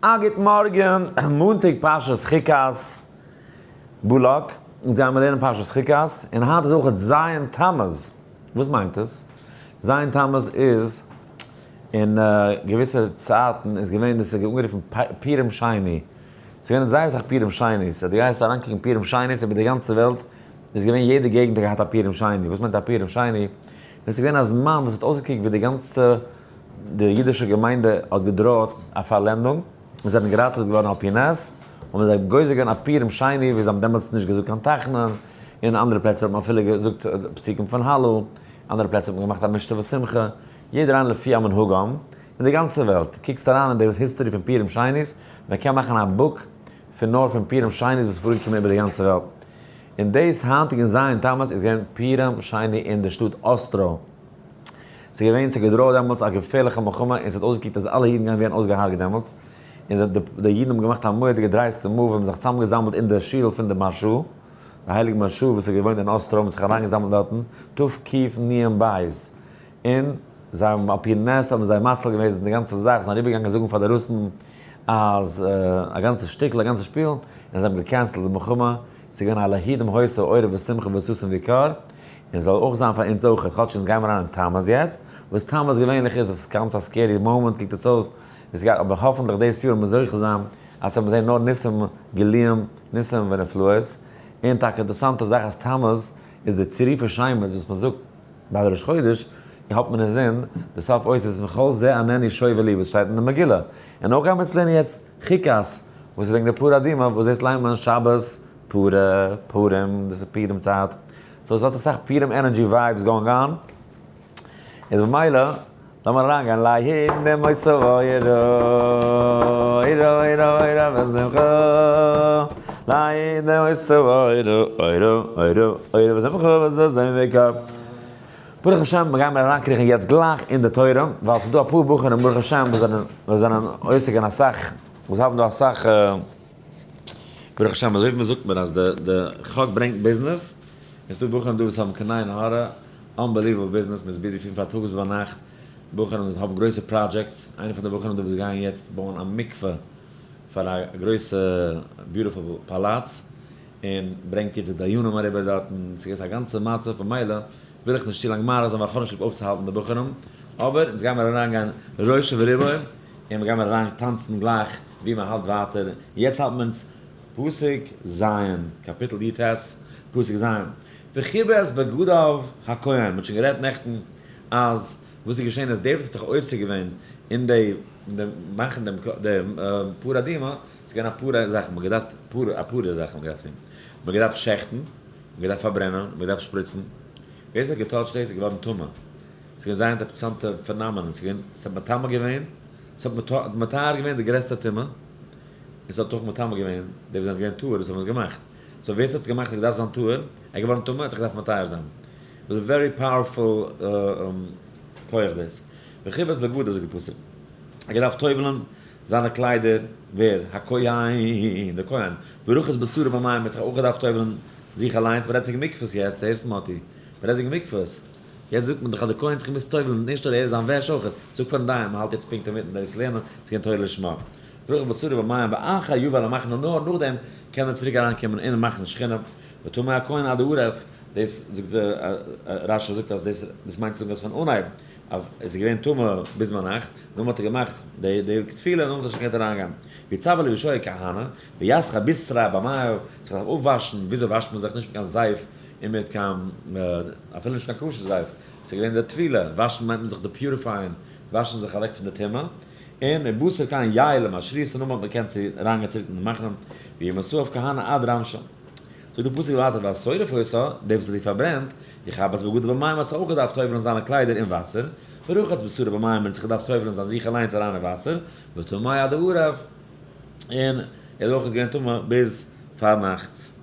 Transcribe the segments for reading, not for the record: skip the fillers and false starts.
א גוט מארגן, מאנטאג פרשת חוקת, בלק, אונז גיימער לערנען פרשת חוקת, און היינט איז אויך ז' תמוז, וואס מיינט עס? ז' תמוז איז, אין געוויסע צייטן איז געווען דאס איז אנגערופן פורים שני, ס'איז געווען זייער אסאך פורים שני'ס, אז דו גייסט אריינקוקן פורים שני'ס איבער די גאנצע וועלט, איז געווען יעדע געגנט האט געהאט א פורים שני, וואס מיינט א פורים שני? דאס איז געווען א זמן וואס האט אויסגעקוקט ווי די גאנצע די אידישע געמיינדע האט געדראעט א פארלענדונג, און זיי זענען געראטעוועט געווארן על פי נס, האבן זיי גוזר געווען א פורים שני ווי זיי האבן דעמאלטס נישט געזאגט קיין תחנון, אין אנדערע פלעצער האט מען אפילו געזאגט פסוקים פון הלל, אנדערע פלעצער האט מען געמאכט א משתה ושמחה, יעדער איינער לפי המנהגם, אין די גאנצע וועלט, קוקסט אריין אין די history פון פורים שני'ס, מען קען מאכן א book פון נאר פון פורים שני'ס וואס איז פארגעקומען איבער די גאנצע וועלט. און דאס היינטיגן ז' תמוז איז געווען פורים שני אין די שטאט אסטרא. ס'איז געווען, ס'האט געדראעט דעמאלטס א געפערליכע מלחמה און ס'האט אויסגעקוקט אז אלע אידן גייען ווערן אויסגעהארגעט דעמאלטס. און זיי, די אידן האבן געמאכט א מורא'דיגע דרייסטע move און זיך צוזאמגעזאמלט אין די שול פון די מהרש"א, די הייליגע מהרש"א וואס האט געוואוינט אין אסטרא, האבן זיך אריינגעזאמלט דארטן, תקנ"ב, און זיי האבן על פי נס האבן זיי מציל געוועזן די גאנצע זאך, זענען אריבערגעגאנגען זאגן פאר די רוסן אז א גאנצע שטיקל, א גאנצע שפיל, און זיי האבן געקענסלט די מלחמה, ס'איז געווען א להיט דעם הויז אורה ושמחה וששון ויקר, און זאל אויך זיין פאר אונז אויכעט, כאטש אונז גיימער אריין אין תמוז יעצט, וואס תמוז געווענליך איז עס גאנץ א scary moment קוקט עס אויס ווי ס'גייט, אבער האפענטליך דאס יאר וועט מען זוכה זיין אז ס'וועט מען זען נאר ניסים גלויים ניסים ונפלאות, און טאקע אינטערסאנטע זאך אז תמוז איז די צירופי שמות וואס מען זאגט ביי ראש חודש, האט מען אינזין די סוף אותיות וכל זה איננו שווה לי וואס שטייט אין די מגילה, און אויך גיימער יעצט לערנען יעצט חוקת וואס איז וועגן די פרה אדומה וואס דאס ליינט מען שבת פרה פורים דאס איז פורים צייט so עס האט אסאך פורים energy vibes going on איז במילא לאמיר אריינגיין להיט דעם מוסר אוירא אוירא אוירא אוירא ושמחה להיט דעם מוסר אוירא אוירא אוירא אוירא ושמחה וששון ויקר ברוך השם מיר גיימיר אריינקריכן יעצט גלייך אין די תורה ווייל ס'איז דא אפאר בחורים ברוך השם וואס זענען וואס זענען עוסק אין אסאך וואס האבן דא אסאך ברוך השם אזוי ווי מ'זאגט מיר אז די די חק ברענגט ביזנעס און ס'דא בחורים דא וואס האבן קיין עין הרע unbelievable ביזנעס מ'איז busy פון פארטאגס ביז ביינאכט בחורים וואס האבן גרויסע projects איינער פון די בחורים דא וואס גייען יעצט בויען א מקווה פאר א גרויסע beautiful פאלאץ און ברענגט יעצט די דיינים אריבער דארטן, ס'איז א גאנצע מצב, ממילא וויל איך נישט צו לאנג מאריך זיין ווייל כ'האב נישט ליב אויפצוהאלטן די בחורים, אבער אונז גיימער אריינגיין ראשו ורובו, און מיר גיימער אריין טאנצן גלייך ווי מען האלט ווייטער, יעצט האלט מען אונז פסוק ז', קאפיטל י"ט, פסוק ז', וכבס בגדיו הכהן, מ'האט שוין גערעדט נעכטן אז וואס איז געשען אז דער וואס האט זיך עוסק געווען אין די מאכן דעם פרה אדומה, ס'איז געווען אפאר זאכן, מ'האט געדארפט אפאר אפאר זאכן האט מען געדארפט טון, מ'האט געדארפט שעכטן, מ'האט געדארפט פארברענען, מ'האט געדארפט שפריצן, ווער ס'האט געטאטשט דאס איז געווארן טמא, ס'איז געווען זייער אינטערעסאנטע phenomenon, ס'איז געווען, ס'האט מטמא געווען, ס'האט מטהר געווען די גרעסטע טומאה, און ס'האט אויך מטמא געווען די וואס זענען געווען טהור וואס האבן עס געמאכט, so ווער ס'האט עס געמאכט האט געדארפט זיין טהור, ער איז געווארן טמא, ער האט זיך געדארפט מטהר זיין, it was a very powerful כח דאס, וכבס בגדיו זאגט די פסוק, ער האט געדארפט טובל'ן זיינע קליידער, ווער? הכהן, דער כהן, ורחץ בשרו במים, ער האט זיך אויך געדארפט טובל'ן זיך אליינס, מ'רעדט וועגן מקוואות יעצט, הערסט מאטי? מ'רעדט וועגן מקוואות, יעצט זאגט מען דאך אז דער כהן האט זיך געמוזט טובל'ן, נישט נאר ער, זיין וועש אויך, זאג פארן דיין, מ'האלט יעצט פונקט אינמיטן דאס לערנען, ס'איז געווען תורה לשמה. ורחץ בשרו במים, ואחר יבא אל המחנה, נאר נאכדעם קען ער צוריק אריינקומען אין מחנה שכינה, וטמא הכהן עד הערב, דאס זאגט רש"י זאגט אז דאס מיינט צו זאגן אז פון אנהייב אז עס איז געווען טמא ביז ביינאכט, נאכדעם האט ער געמאכט די די טבילה, נאכדעם האט ער שוין געקענט אריינגיין. ויצוה ללבשו כהנא, ויסך בשרו במים, זיך דארף אפוואשן, וויאזוי וואשט מען זיך? נישט מיט קיין זייף און מיט קיין, אפילו נישט קיין כשר זייף, עס איז געווען די טבילה, וואשן מיינט מען זיך די purify ען, וואשן זיך אוועק פון די טומאה, און מבשר כהן יעל למשריתא, נאכדעם האט מען געקענט צו אריינגיין צוריק אין די מחנה, ויהיו מסעיו כהונה עד רמשא. זאגט די פסוק ווייטער והשורף אותה, דער וואס האט איר פארברענט, יכבס בגדיו במים האט זיך אויך געדארפט טובל'ן זיינע קליידער אין וואסער, ורחץ בשרו במים און האט זיך געדארפט טובל'ן זיין זיך אליינס אריין אין וואסער, וטמא עד הערב, און ער איז אויך געווען טמא ביז פארנאכטס.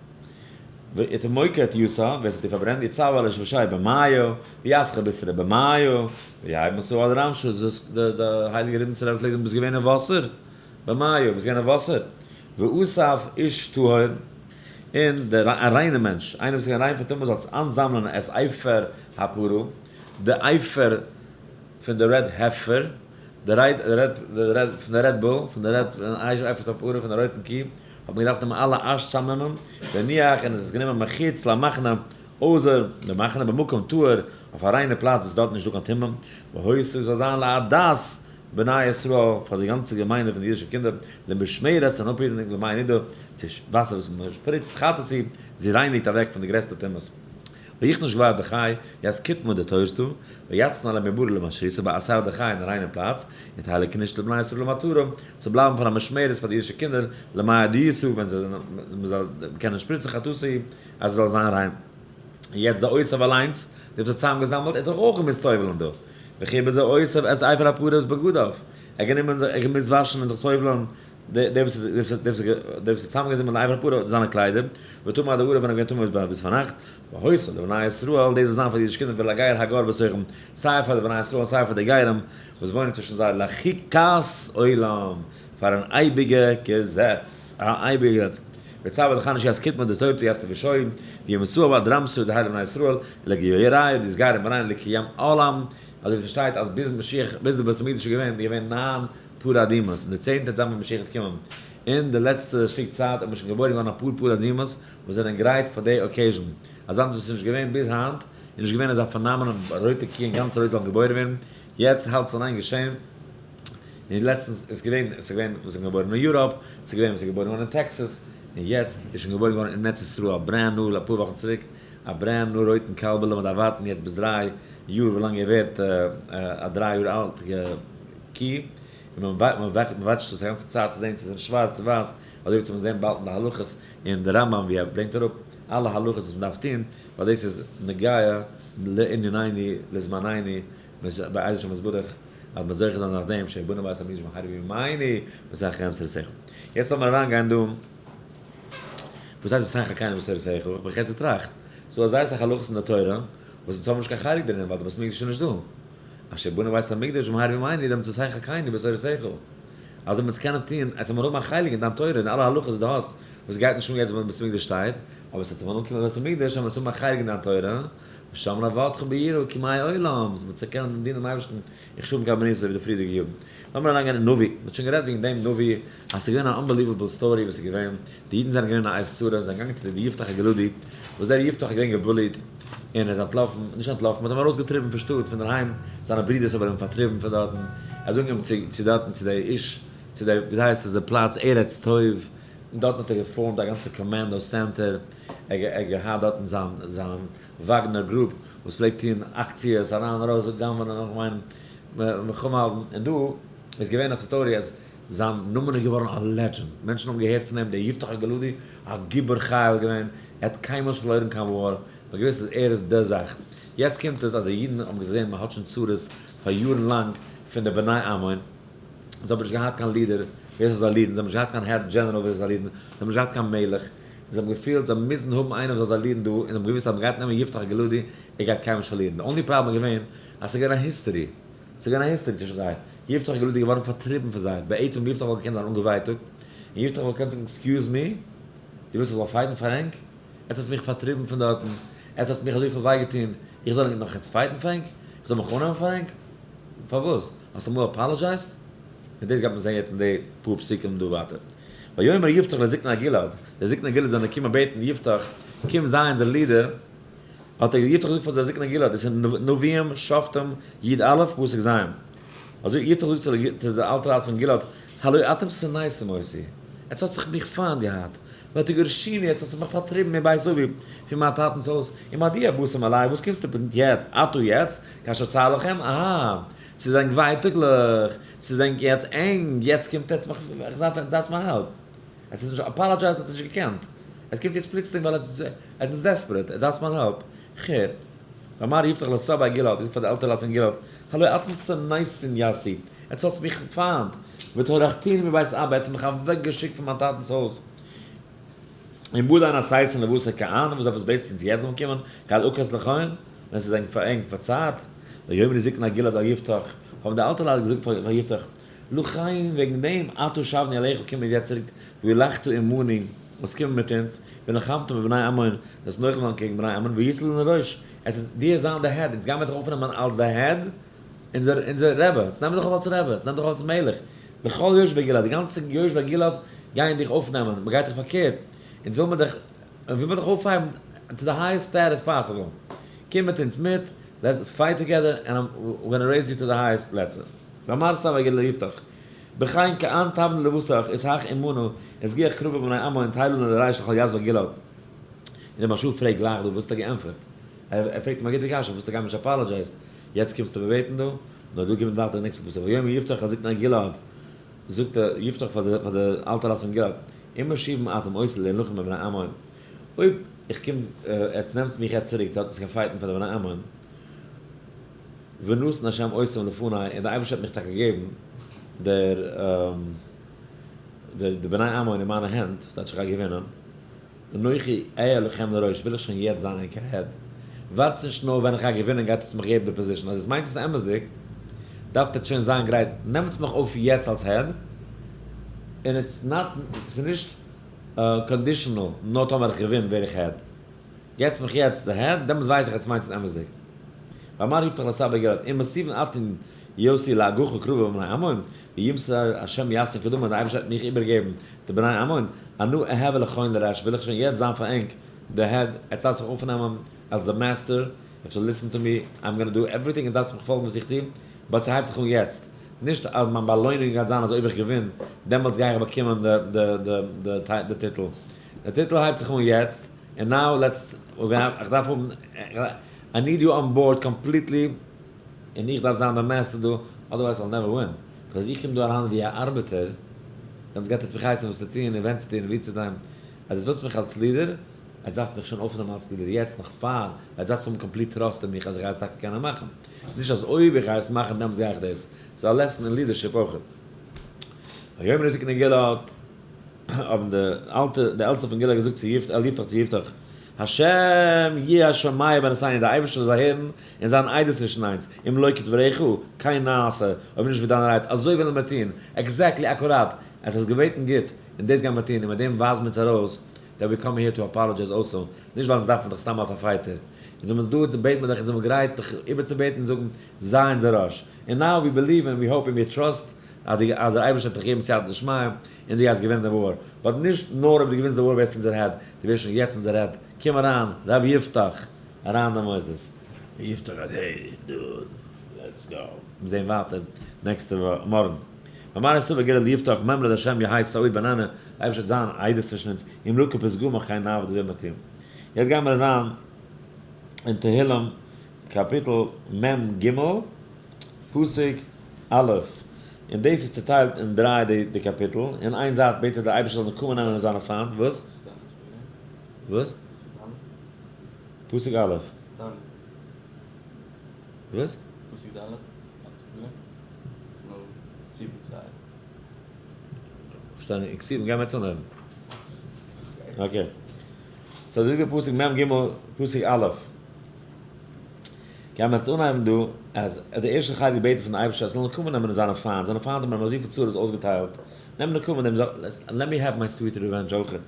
ואת המוקד אותה, ווער עס האט איר פארברענט, יצוה ללבשו במיא, ויסך בשרו במיא, ויהיו מסעיו עד רמשא, דאס די הייליגע ריבניצער רבי פלעגט זאגן ביסט געווען אין וואסער? במיא, ביסט געווען אין וואסער? ואסף איש טהור, און דער א ריינער מענטש, איינער וואס איז געווען ריין פון טומאה, זאל איינזאמלען את אפר הפרה, די אפר פון די red heifer. די red red red פון די red bull, פון די red אפר הפרה פון די רויטן קי, האט מען געדארפט נעמען אלע אש צאמנעמען, והניח און עס איז גענומען מחוץ למחנה, אויסער די מחנה במקום טהור, אויף א ריינע פלאץ וואס דארט נישט דא קיין טומאה, והיתה זאל זיין לעדת בני ישראל, פאר די גאנצע געמיינדע פון די אידישע קינדער, למשמרת און אפהיטונג למי נידה, צו וואסער וואס מען שפריצט חטאת היא, זי רייניגט אוועק פון די גרעסטע טומאות. ויכנוש גבר דחי, יעצט קוטמא דתורתא, ויצנע למברה למשריתא באתר דחי אין א ריינעם פלאץ, און טייל כנישתא לבני ישראל למטרה, זאל בלייבן פאר א משמרת פאר די אידישע קינדער, למען ידיעתו, ווען זיי זענען, מען זאל קענען שפריצן חטאתי, אז עס זאל זיין ריין. און יעצט די אוסף אליינס, די וואס האט צוזאמגעזאמלט, ער האט דאך אויך געמוזט טובל'ן דא. וכי בזה אוסף את אפר הפרות בגדיו, ער האט גענומען זיך, ער האט געמוזט וואשן און זיך טובל'ן, דער וואס האט צוזאמגעזאמלט די אפר הפרה זיינע קליידער, וטמא עד הערב ווען ער איז געווען טמא ביז פארנאכט, והיתה לבני ישראל, דאס זאל זיין פאר די אידישע קינדער ולגר הגר בתוכם, סיי פאר די בני ישראל און סיי פאר די גרים וואס וואוינען צווישן זיי, לחוקת עולם, פאר אן אייביגע געזעץ, א אייביגע געזעץ. ויצו לכאן שיעש קטמא דתורתא יעש לבשוי, וימסוה ועד רמסו דהי לבני ישראל, ולגיורי, די סגרים אריין לקיים עולם, אזוי ווי ס'שטייט אז ביז משיח, ביז די בית המקדש איז געווען, איז געווען ניין פרה אדומות, און די צענטע צוזאמען ווען משיח וועט קומען. אין די לעצטע שטיק צייט איז מען שוין געבוירן געווארן אפאר פרה אדומות וואס זענען גרייט פאר די occasion. אזאנס וואס איז נישט געווען ביז היינט, איז נישט געווען אזא phenomenon רויטע קי און גאנץ רויט זאלן געבוירן ווערן, יעצט האלט עס אליין געשען. און לעצטנס איז געווען, עס איז געווען וואס איז געבוירן אין Europe, עס איז געווען וואס איז געבוירן געווארן אין טעקסעס, און יעצט איז שוין געבוירן געווארן אין ארץ ישראל א brand new אפאר וואכן צוריק, א brand new רויטן קאלבעלע, מען דארף ווארטן יעצט ביז 3 יאר ווילאנג ער ווערט א 3 יאר אלט קי, און מען watch ט עס א גאנצע צייט צו זען צו עס איז שווארץ צו ווייס, אזוי ווי צו זען באלד אין די הלכות אין די רמב"ם ווי ער ברענגט אראפ אלע הלכות וואס מען דארף טון, ווייל דאס איז נוגע לענינינו לזמנינו, בעזר השם יתברך אז מען זוכה זיין נאך דעם שיבנה בית המקדש במהרה בימינו ותן חלקנו בתורתך. יעצט לאמיר אריינגיין דא, וואס הייסט ותן חלקנו בתורתך? איך בין יעצט געטראכט, ס'דא זייער אסאך הלכות אין די תורה וואס אונז האבן נישט קיין חלק דערין ווייל די בית המקדש איז נישט דא. אשר בנה בית המקדש במהרה בימינו דעמאלטס ותן חלקנו בתורתך. אז אונז קענען טון, עס זאל מען האבן א חלק אין דיין תורה אין אלע הלכות וואס דו האסט, וואס גייט נישט אן יעצט ווען בית המקדש שטייט, אבער עס וועט זיך אנקומען בית המקדש אז מען זאל האבן א חלק אין דיין תורה, ושמנה עבדך ביראה כימי עולם, זאל מען צו קענען דינען דעם אייבערשטן איך שום קיין בני אזוי ווי די פריערדיגע יארן. לאמיר אריינגיין אין נביא, מען האט שוין גערעדט וועגן דעם נביא, אז ס'איז געווען א unbelievable story וואס איז געווען, די אידן זענען געווען אין א עת צרה, זיי זענען געגאנגען צו די יפתח הגלעדי, וואס דער יפתח איז געווען גע bully ט, און ער איז אנטלאפן, נישט אנטלאפן, מען האט אים ארויסגעטריבן פון שטאט, פון דערהיים, זיינע ברידערס האבן אים פארטריבן פון דארטן, ער איז אנגעקומען צו צו דארטן צו די איש, צו די, וויאזוי הייסט עס די פלאץ, ארץ טוב, און דארטן האט ער גע form ט א גאנצע commando center, ער האט געהאט דארטן זיין זיין וואגנער group וואס פלעגט טון אקציעס אריין ארויס גנב'נען איך מיין מלחמה האלטן, און דא איז געווען א story אז זיין נאמען איז געווארן א legend, מענטשן האבן געהערט פון אים, דער יפתח הגלעדי, א גיבור חיל געווען, ער האט קיינמאל נישט פארלוירן קיין war, מען האט געוואוסט אז ער איז די זאך. יעצט קומט עס אז די אידן האבן געזען מען האט שוין צרות פאר יארן לאנג פון די בני עמון, זיי האבן נישט געהאט קיין leader ווער זאל זיי lead ן, זיי האבן נישט געהאט קיין head general ווער זאל זיי lead ן, זיי האבן נישט געהאט קיין מלך, און זיי האבן געפילט זיי מוזן האבן איינער וואס זאל זיי lead ן דא, און זיי האבן געוואוסט אז מען גייט נעמען יפתח הגלעדי, ער גייט קיינמאל נישט פארלירן. די only problem איז געווען אז ס'איז געווען א history, ס'איז געווען א history צווישן זיי, יפתח הגלעדי איז געווארן פארטריבן פון זיי, בעצם יפתח וואלט געקענט זיין אנגעווייטאגט, און יפתח וואלט געקענט זאגן excuse me, דו ווילסט איך זאל fight ן פאר ענק? עטס האטס מיך פארטריבן פון דארטן, עטס האטס מיך אזויפיל וויי געטון, איך זאל ענק נאך יעצט fight ן פאר ענק? איך זאל מיך אננעמען פאר ענק? פארוואס? האסט אמאל apologized? און דאס גייט מען זען יעצט אין די פאר פסוקים דא ווייטער. ויאמר יפתח לזקני גלעד, די זקני גלעד זענען געקומען בעטן יפתח, קום זיי אונזער leader, האט ער יפתח געזאגט פאר די זקני גלעד, דאס איז נביאים, שופטים, י"א, פסוק ז'. אזוי יפתח זאגט צו די אלטע לייט פון גלעד, הלא אתם שנאתם אותי, עטס האט זיך מיך פיינט געהאט, ותגרשוני, עטס האט מיך פארטריבן מבית אבי, פון מיין טאטנ'ס הויז, ומדוע באתם אלי, וואס קומסטו פונקט יעצט, עתה יעצט, כאשר צר לכם, אהא, ס'איז ענק ווייטאגליך, ס'איז ענק יעצט ענג, יעצט קומט עטס מיך, איך דארף, עטס דארפטס מיין help. עטס האט נישט apologized, עטס האט נישט געקענט. עס קומט יעצט פלוצלינג ווייל עטס איז desperate, עטס דארפטס מיין help. כ'הער. ויאמר יפתח לסבי גלעד, זאגט פאר די עלטערע לייט פון גלעד, הלא אתן שנאתון אותי, עטס האטס מיך פיינט, ותורחתוני מבית אבא, עטס האט מיך אוועקגעשיקט פון מיין טאטנ'ס הויז. און בדין עשיתון לבאתי כען, וואס עפעס בעטסט אונז יעצט זאלן קומען, כעת עקת לכון, ווען ס'איז ענק פאר ענק פארצייט. ויאמרו זקני גלעד אל יפתח, האבן די אלטע לייט געזאגט פאר יפתח, לכן וועגן דעם עתה שבנו אליך קומען מיר יעצט צוריק, והלכת עמנו, וואס קומען מיט אונז, ונחמת בבני עמון, דאס נוחם זיין קעגן בני עמון, וישא לנו ראש, עס איז דיר זיין די head, אונז גיימיר דיך אויפנעמען אלס די head. אונזער אונזער רבי, אונז נעמען דיך אויף אלס רבי, אונז נעמען דיך אויף אלס מלך, לכל יושבי גלעד, די גאנצע יושבי גלעד גייען דיך אויפנעמען, מען גייט דיך פארקערט, אונז וויל מען דיך, וויל מען דיך אויפהייבן to the highest status possible, קום מיט אונז מיט, let's fight together and we're gonna raise you to the highest פלעצער. ואמר סבי גלעד ליפתח, בכן כאן תבנה לבסך, איז הך עמנו, איז גיח קרבה בני עמון, טיילנו לרייש לכל יזבי גלעד. און דער מהרש"א פרעגט גלייך דא, וואס האט ער געענטפערט? ער פרעגט אים א גוטע קשיא, וואס האסטו קיינמאל נישט apologized, יעצט קומסטו מיר בעטן דא? נאר דא קומט ווייטער די נעקסטע פסוק, ויאמר יפתח אל זקני גלעד, זאגט יפתח פאר די פאר די אלטע לייט פון גלעד, אם משיבים אתם אותי להילחם בבני עמון, אויב איך קום עטס נעמטס מיך יעצט צוריק צו עטס גיין fight ן פאר די בני עמון, ונתן השם אותם לפני, און די אייבערשטער האט מיך טאקע געגעבן דער די בני עמון אין מיינע הענט, ס'טייטש איך גיי געווינען. אנכי אהיה לכם לראש וויל איך שוין יעצט זיין ענקער head. ווארטס נישט נאר ווען איך גיי געווינען גייט עטס מיך געבן די position, אז עטס מיינט עס אמת'דיג דארפט עטס שוין זיין גרייט, נעמטס מיך אויף יעצט אלס head, און it's not, ס'איז נישט conditional נאר טאמער איך געווין ווער איך head. געטס מיך יעצט די head, דעמאלטס ווייס איך עטס מיינטס עס אמת'דיג. ואמר יפתח לסבי גלעד, אם משיבין אתם אותי לאגחה קרבה בבני עמון, וימסור השם יתהון קדמי, די אייבערשטער וועט מיך איבערגעבן די בני עמון, אנא אהוה לכון לראש, וויל איך שוין יעצט זיין פאר ענק די head, עטס דארפטס מיך אויפנעמען אלס די master, you have to listen to me, I'm gonna do everything, עטס דארפטס מיך פאלגן וואס איך טו, but ס'הייבט זיך אן יעצט, נישט אז מיין באלוינונג גייט זיין אז אויב איך געווין, דעמאלטס גיי איך באקומען די טיטל, די טיטל הייבט זיך אן יעצט, און now let's, איך דארף האבן, I need you on board completely, און איך דארף זיין דער master דא, otherwise I'll never win, because איך קום דא אריין ווי א ארבעטער, דעמאלטס גייט עטס מיך הייסן וואס צו טון און ווען צו טון און ווי צו טון, אז עטס ווילטס מיך אלס leader, עטס דארפטס מיך שוין אויפנעמען אלס leader יעצט נאך פאר, ווייל עטס דארפטס האבן complete trust אין מיך אז איך גיי עס טאקע קענען מאכן, נישט אז אויב איך גיי עס מאכן דעמאלטס גיי איך דאס, ס'איז א lesson אין leadership אויך. ויאמרו זקני גלעד, האבן די אלטע, די עלטסטע פון גלעד געזאגט צו יפתח, אל יפתח צו יפתח, השם יהיה שומע בינותינו, דער אייבערשטער זאל הערן און זיין עדות צווישן אונז, אם לא כדבריך, כן נעשה, אויב נישט ווי דיינע רייד, אזוי וועלן מיר טון, exactly, אקוראט, עס האסט געבעטן גוט, און דאס גייען מיר טון, און מיט דעם ווייזן מיר אונז ארויס, that we come here to apologize also, נישט ווייל אונז דארפן דיך סתם אלס א fighter, אונז זעמיר דא צו בעטן מיט דיך, אונז זעמיר גרייט דיך איבערצובעטן און זאגן, זיי אונזער ראש, און now we believe and we hope and we trust אז דער אייבערשטער וועט דיך געבן סייעתא דשמיא, און דו גייסט געווינען די war, but נישט נאר אויב דו געווינסט די war ווערסטו אונזער head, דו ווערסט שוין יעצט אונזער head, קום אריין רבי יפתח, אריין אין די מוסדות. יפתח האט hey dude, let's go. מיר זעהן ווייטער נעקסטע מארגן. ואמר סבי גלעד ליפתח ממרד השם יהא שעיר בינינו, די אייבערשטער וועט זיין עדות צווישן אונז, אם לא כפתגמך כן נעבוד ווער מיר טון. יעצט גייען מיר אריין אין תהילים קאפיטל מ ג פסוק א', און דאס איז צוטיילט אין דריי די קאפיטל, אין איין זייט בעט ער דער אייבערשטער זאל נקמה נעמען אין זיינע פיינט, וואס? וואס? פסוק א'. וואס? פסוק ד', האסטו פראבלעם? נו, כתובים זיי. כ'פארשטיי נישט, כתובים גיימער יעצט אנהויבן. okay. so זאגט דער פסוק מ ג פסוק א'. גיימער יעצט אנהייבן דא, אז די ערשטע חלק בעט ער פון די אייבערשטער אז זאל נקמה נעמען אין זיינע פיינט, זיינע פיינט האבן אים אזויפיל צרות אויסגעטיילט, נעם נקמה אין דעם, let me have my sweet revenge אויכעט.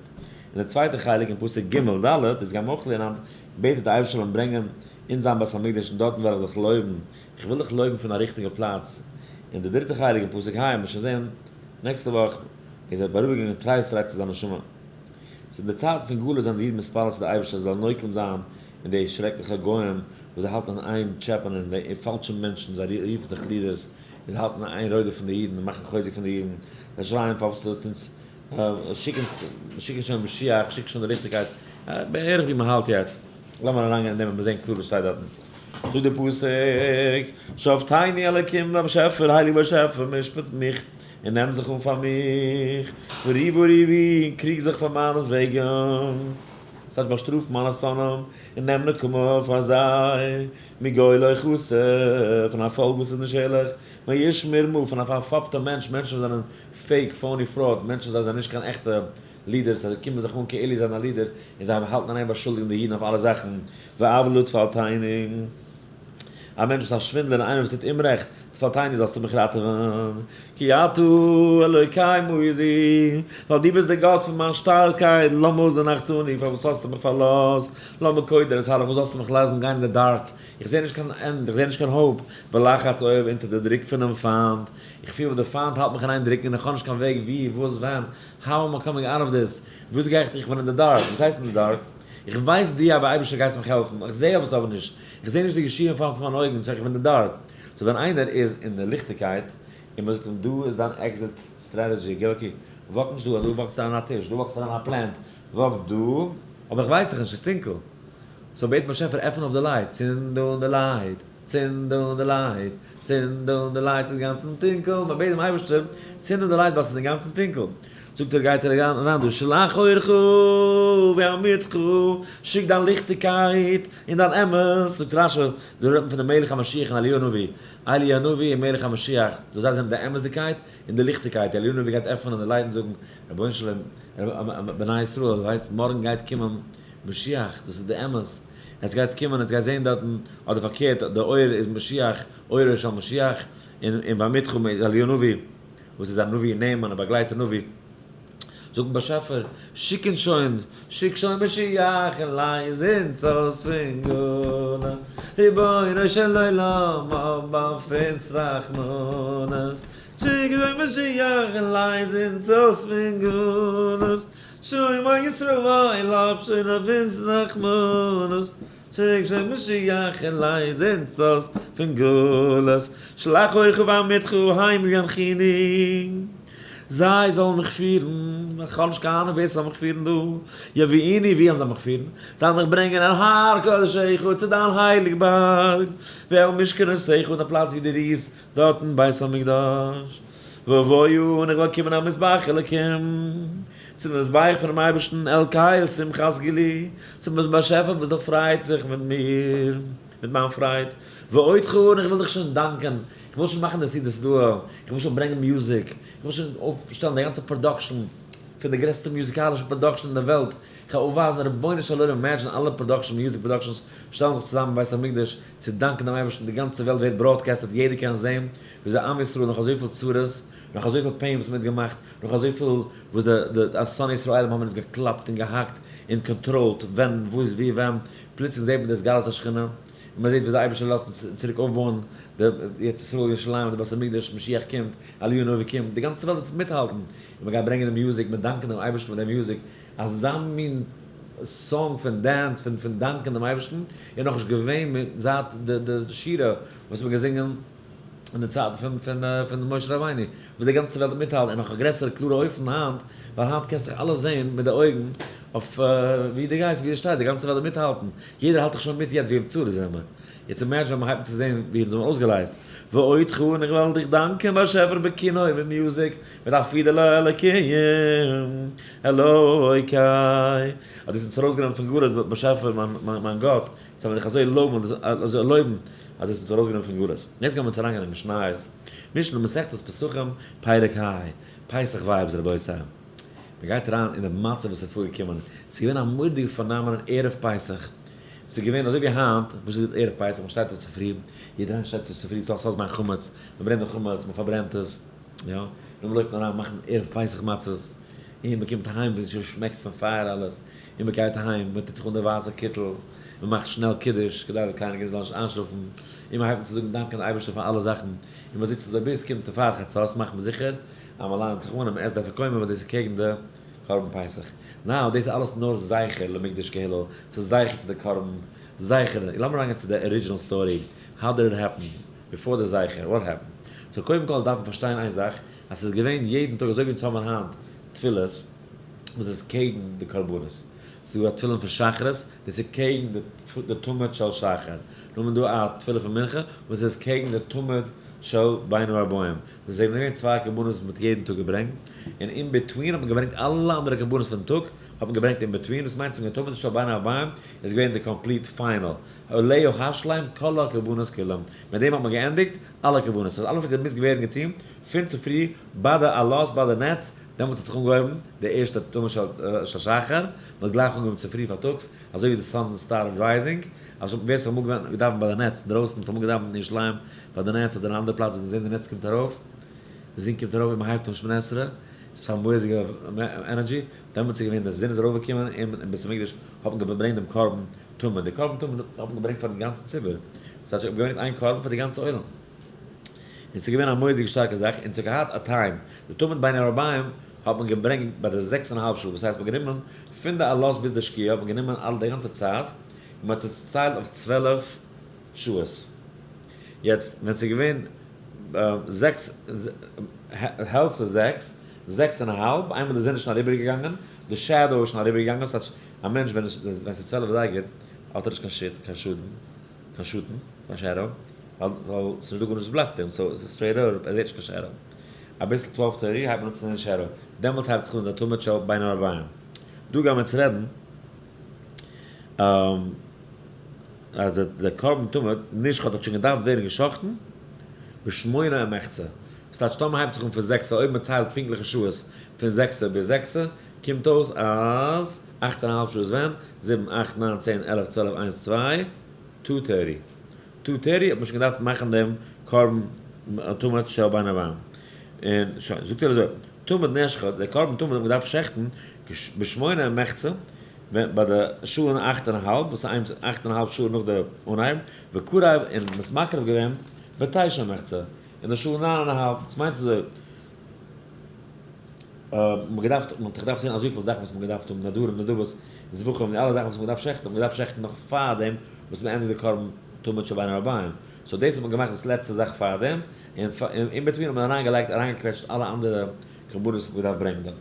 און די צווייטע חלק אין פסוק ג ד, דאס גיימער אויך לערנען היינט, בעט ער די אייבערשטער זאל אים ברענגען אין זיין בית המקדש און דארטן וועל איך דיך לויבן, איך וויל דיך לויבן פון א ריכטיגע פלאץ. און די דריטע חלק אין פסוק ה', מ'וועט שוין זען נעקסטע וואך, איז ער בארואיגונג און טרייסט רייד צו זיין נשמה. ס'איז אין די צייטן פון גלות זענען די אידן מתפלל צו די אייבערשטער זאל נוקם זיין אין די שרעקליכע גוים וואס זיי האלטן אין איין טשעפענען די פאלשע מענטשן, זיי רופן זיך leaders און זיי האלטן אין איין רודף'ן די אידן און מאכן חוזק פון די אידן, זיי שרייען פארוואס לאזט אונז שיק אונז שיק שוין משיח, שיק שוין די ליכטיגקייט, בערך ווי מ'האלט יעצט, לאמיר אריינגיין אין דעם און מיר זען קלאר וואס שטייט דארטן. זאגט דער פסוק, שפטני אלקים באשעפער, הייליג באשעפער, משפט מיך, און נעם זיך אן פאר מיך, וריבה ריבי, און קריג זיך פאר מיינעטוועגן. ס'הייסט באשטראף מיינע שונאים, און נעם נקמה פאר זיי, מגוי לא חסר, פון א פאלק וואס איז נישט ערליך, מאיש מרמה, פון א פארפאפטע מענטש, מענטשן וואס זענען fake, phony, fraud, מענטשן זיי זענען נישט קיין עכטע leaders, זיי קומען זיך אן כאילו זיי זענען א leader, און זיי האלטן אין איין באשולדיגן די אידן אויף אלע זאכן, ועוולה תפלתני. א מענטש וואס איז א שווינדלער און איינער וואס טוט אומרעכט, תפלתני זאלסטו מיך ראטעווען, כי אתה אלוקי מעוזי, ווייל דו ביסט דער גאט פון מיין שטארקייט, למה זנחתני, פארוואס האסטו מיך פארלאזט, למה קודר אתהלך, וואס זאלסטו מיך לאזן גיין אין די dark, איך זע נישט קיין end, איך זע נישט קיין hope, בלחץ אויב אונטער די דרוק פונעם פיינט, איך פיל ווי די פיינט האלט מיך אין איין דרוקן און איך האב נישט קיין וועג ווי, וואס, ווען, how am I coming out of this, וואס גיי איך, איך בין אין די dark, וואס הייסט אין די dark? איך ווייס די אבער אייבערשטער גייסט מיך העלפן, איך זע אבער עס אבער נישט, איך זע נישט די ישועה אין פארנט פון מיינע אויגן, so איך בין אין די dark. So ווען איינער איז אין די ליכטיגקייט, און מען זאגט אים דא איז דיין exit strategy, גיב א קוק, walk נישט דא, דא walk סטו אריין א טיש, דא walk סטו אריין א plant, walk דא, אבער איך ווייס דאך נישט, ס'איז טונקל. So בעט באשעפער עפן אויף די light, צינד אן די light, צינד אן די light, צינד אן די light, ס'איז אינגאנצן טונקל, מען בעט דעם אייבערשטער, צינד אן די light ווייל ס'איז אינגאנצן טונקל. זאגט ער גייט ער אריין דא, שלח אורך ואמיתך, שיק דיין ליכטיגקייט און דיין אמת, זאגט רשי, דא רעדט מען פון די מלך המשיח און אליהו הנביא, אלי' הנביא און מלך המשיח, דאס זיי זענען די אמת'דיגקייט און די ליכטיגקייט, אליהו הנביא גייט עפענען די light און זאגן, רבונו של עולם, בני ישראל, ווייסט מארגן גייט קומען משיח, דאס איז די אמת, עס גייט קומען, עס גייט זען דארטן, אדער פארקערט, די אור איז משיח, אורו של משיח, און ואמיתך איז אליהו הנביא, וואס איז א נביא נאמן, א באגלייטער נביא. זאגט באשעפער, שיק אונז שוין, שיק שוין משיח און לייז אונז אויס פון גלות, רבונו של עולם האב אויף אונז רחמנות, שיק שוין משיח און לייז אונז אויס פון גלות, שומר ישראל האב שוין אויף אונז רחמנות, שיק שוין משיח און לייז אונז אויס פון גלות, שלח אורך ואמיתך הם ינחוני, זיי זאלן מיך פירן, איך האב נישט קיין אהנונג ווער ס'זאל מיך פירן דא, יביאוני, ווי וועלן זיי מיך פירן? זיי וועלן מיך ברענגען אל הר קדשך, צו דיין הייליג בארג, ואל משכנותיך, און די פלאץ ווי דו רוסט, דארט אין בית המקדש. ואבואה, און איך וועל קומען אל מזבח אלקים, צום מזבח פונעם אייבערשטן, אל קל שמחת גאלי, צום באשעפער וואס דערפרייט זיך מיט מיר, מיט מיין פרייד. ואודך, און איך וויל דיך שוין דאנקען, איך וויל שוין מאכן די סעודת הודאה, איך וויל שוין ברענגען music, איך וויל שוין אויפשטעלן די גאנצע production, פון די גרעסטע מוזיקאלישע production אין די וועלט, איך גיי אויפווייזן רבונו של עולם, imagine אלע production, music productions שטעלן זיך צוזאם אין בית המקדש צו דאנקען דעם אייבערשטן, די גאנצע וועלט ווערט broadcasted, יעדער קען זען וויאזוי עם ישראל נאך אזויפיל צרות, נאך אזויפיל pain וואס מ'האט געמאכט, נאך אזויפיל וואס די די שונאי ישראלים האבן אונז געקלאפט און געהאקט און controlled ווען וואס ווי ווען, פלוצלינג זעט מען די התגלות השכינה, און מען זעט ווי די אייבערשטער לאזט אונז צוריק אויפבויען די ארץ ישראל ירושלים די בית המקדש, משיח קומט, אליהו הנביא קומט, די גאנצע וועלט וועט עס מיטהאלטן, און מען גייט ברענגען די music, מען דאנקען דעם אייבערשטן מיט די music, אזא מין song פון dance פון פון דאנקען דעם אייבערשטן איז נאכנישט געווען מיט זייט די די שירה וואס מען האט געזינגען אין די צייטן פון פון פון משה רבינו, וואס די גאנצע וועלט מיטהאלט, און נאך א גרעסערע קלארע אופן היינט, ווייל היינט קענסט דאך אלעס זען מיט די אויגן אויף ווי דו גייסט ווי דו שטייסט, די גאנצע וועלט וועט מיטהאלטן, יעדער האלט דאך שוין מיט יעצט ווי אויף צרות זענען מיר, יעצט imagine ווען מ'הייבט אן צו זען ווי אונז זעמיר אויסגעלייזט, ואודך און איך וועל דיך דאנקען באשעפער בכינור מיט music, מיט א פידעלע אלוקים אלוקי, אז דו האסט אונז ארויסגענומען פון גלות באשעפער מיין גאט, יעצט וועל איך אזוי לויבן אזוי לויבן אז דו האסט אונז ארויסגענומען פון גלות. יעצט גיימיר אונז אריינגיין אין משניות, משנה מסכת פסחים פרק ה, פסח vibes רבותי. מען גייט אריין אין די מצב וואס איז פארגעקומען, ס'איז געווען א מורא'דיגע phenomenon ערב פסח, ס'איז געווען אזוי ווי היינט, וואס איז ערב פסח, מען שטייט אויף צופרי, יעדער איינער שטייט אויף צופרי, סוף סוף זמן חמץ, מען ברענט די חמץ, מען פארברענט עס, יא, נאכדעם לויפט מען אריין מאכן ערב פסח מצות, און מען קומט אהיים ווען עס שוין שמעקט פון פייער אלעס, און מען גייט אהיים, מען טוט זיך אן די ווייסע קיטל, מען מאכט שנעל קידוש כדי די קליינע קינדער זאלן נישט איינשלאפן, און מען הייבט אן צו זאגן דאנקען די אייבערשטער פאר אלע זאכן, און מען זיצט אזוי ביז עס קומט צו פאר חצות, מאכט מען זיכער אז מען ליינט זיך אן און מען עסט די אפיקומן ווייל דאס איז קעגן די קרבן פסח. Now דאס איז אלעס נאר זכר למקדש כהלל, ס'איז זכר צו די קרבן, זכר, לאמיר אריינגיין צו די original story, how did it happen, before די זכר, what happened. So קודם כל דארף מען פארשטיין איין זאך, אז ס'איז געווען יעדן טאג אזוי ווי אונז האבן היינט תפילות וואס איז קעגן די קרבנות, ס'איז דא א תפילין פון שחרית, דאס איז קעגן די תמיד של שחר, נאכדעם איז דא א תפילה פון מנחה וואס איז קעגן די תמיד של בין הערבים, דאס זענען געווען צוויי קרבנות וואס מ'האט יעדן טאג געברענגט, און in between האט מען געברענגט אלע אנדערע קרבנות פונעם טאג האט מען געברענגט in between, דאס מיינט צום תמיד של בין הערבים איז געווען די complete final, עליה השלם כל הקרבנות כולם, מיט דעם האט מען געענדיגט אלע קרבנות, ס'האט אלעס געמוזט ווערן געטון פון צופרי ביי די עלות ביי די נץ. דעמאלטס האט זיך אנגעהויבן די ערשטע תמיד של שחר, מען האט גלייך אנגעהויבן צופרי פארטאגס, אזוי ווי די sun started rising, אז ווער ס'האט אמאל געווען געדאווענט ביי די נץ אינדרויסן, וואס האט אמאל געדאווענט אין ירושלים ביי די נץ אדער אין א אנדערע פלאץ ווי די זון די נץ קומט ארויף, די זון קומט ארויף און מען הייבט אן שמונה עשרה, ס'איז א מורא'דיגע energy, דעמאלטס איז געווען די זון איז ארויפגעקומען און אין בית המקדש האט מען געברענגט דעם קרבן תמיד, די קרבן תמיד האט מען געברענגט פארן גאנצן ציבור, דאס הייסט געברענגט איין קרבן פאר די גאנצע עולם, און ס'איז געווען א מורא'דיגע שטארקע זאך, און ס'האט געהאט א time, די תמיד בין הערביים האט מען געברענגט ביי די זעקס און א האלב שעה, וואס הייסט מ'האט גענומען פון די עלות ביז די שקיעה האט מען גענומען אלע די גאנצע צייט, און מ'האט עס צוטיילט אויף 12 שעות, יעצט ווען ס'איז געווען זעקס, העלפט צו זעקס, זעקס און א האלב, איינמאל די זון איז שוין אריבערגעגאנגען, די shadow איז שוין אריבערגעגאנגען, ס'טייטש א מענטש ווען ס'איז 12 אזייגער האט ער נישט קיין shit, קיין שאדן, קיין שאטן, קיין shadow, ווייל ס'איז נישט דא גארנישט וואס block ט אים, so עס איז straight אראפ, ער זעט נישט קיין shadow. אביסל 12 thirty הייבט מען אן צו זען shadow, דעמאלטס הייבט זיך אן די תמיד של בין הערביים. דא גייען מיר יעצט רעדן אז די קרבן תמיד נשחט האט שוין געדארפט ווערן געשחטן בשמונה ומחצה, ס'טייטש טאמער הייבט זיך אן פון זעקסע, אויב מ'ציילט פונקטליכע שעות פון זעקסע ביז זעקסע, קומט אויס אז אכט און א האלב שעה איז ווען? זיבן, אכט, ניין, צען, עלף, צוועלף, איינס, צוויי, two thirty. Two thirty האט מען שוין געדארפט מאכן דעם קרבן תמיד של בין הערביים. און שוין, זאגט ער אזוי, תמיד נשחט, דער קרבן תמיד האט מען געדארפט שעכטן בשמונה ומחצה, ווען ביי די שעה און אכט און א האלב, וואס איז אכט און א האלב שעה נאך די אנהייב, וקרב און מ'איז מקריב געווען בתשע ומחצה, אין די שעה ניין און א האלב, דאס מיינט אזוי, מ'האט געדארפט, מ'האט געדארפט טון אזויפיל זאכן וואס מ'האט געדארפט האבן, נדרים, נדבות, זבחים, די אלע זאכן וואס מ'האט געדארפט שעכטן, האט מען געדארפט שעכטן נאך פאר דעם וואס מ'ענדיגט די קרבן תמיד של בין הערביים, so דאס האט מען געמאכט דאס לעצטע זאך פאר דעם, און in between האט מען אריינגעלייגט, אריינגעקוועטשט אלע אנדערע קרבנות וואס מ'האט געדארפט ברענגען דארטן.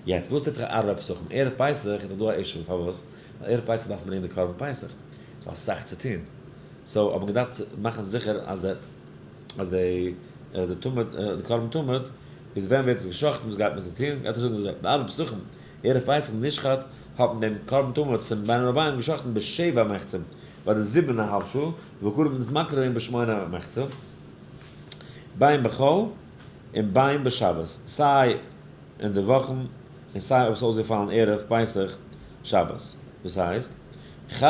יעצט, וואס טוט זיך ערבי פסחים? ערב פסח איז דאך דא א issue, פארוואס? ווייל ערב פסח דארף מען ברענגען די קרבן פסח, ס'איז אסאך צו טון, so האט מען געדארפט מאכן זיכער אז די אז די די תמיד די קרבן תמיד איז ווען ווערט עס געשחט'ן וואס גייט מען צו טון, גייט ער זאגן אזוי, בערבי פסחים, ערב פסח נשחט, האט מען דעם קרבן תמיד פון בין הערביים געשחט'ן בשבע ומחצה, ביי די זיבן און א האלב שעה, וקרב און איז מקריב געווען בשמונה ומחצה, בין בחול און בין בשבת, סיי אין די וואכן און סיי אויב עס איז אויסגעפאלן ערב פסח שבת, דאס הייסט, חל.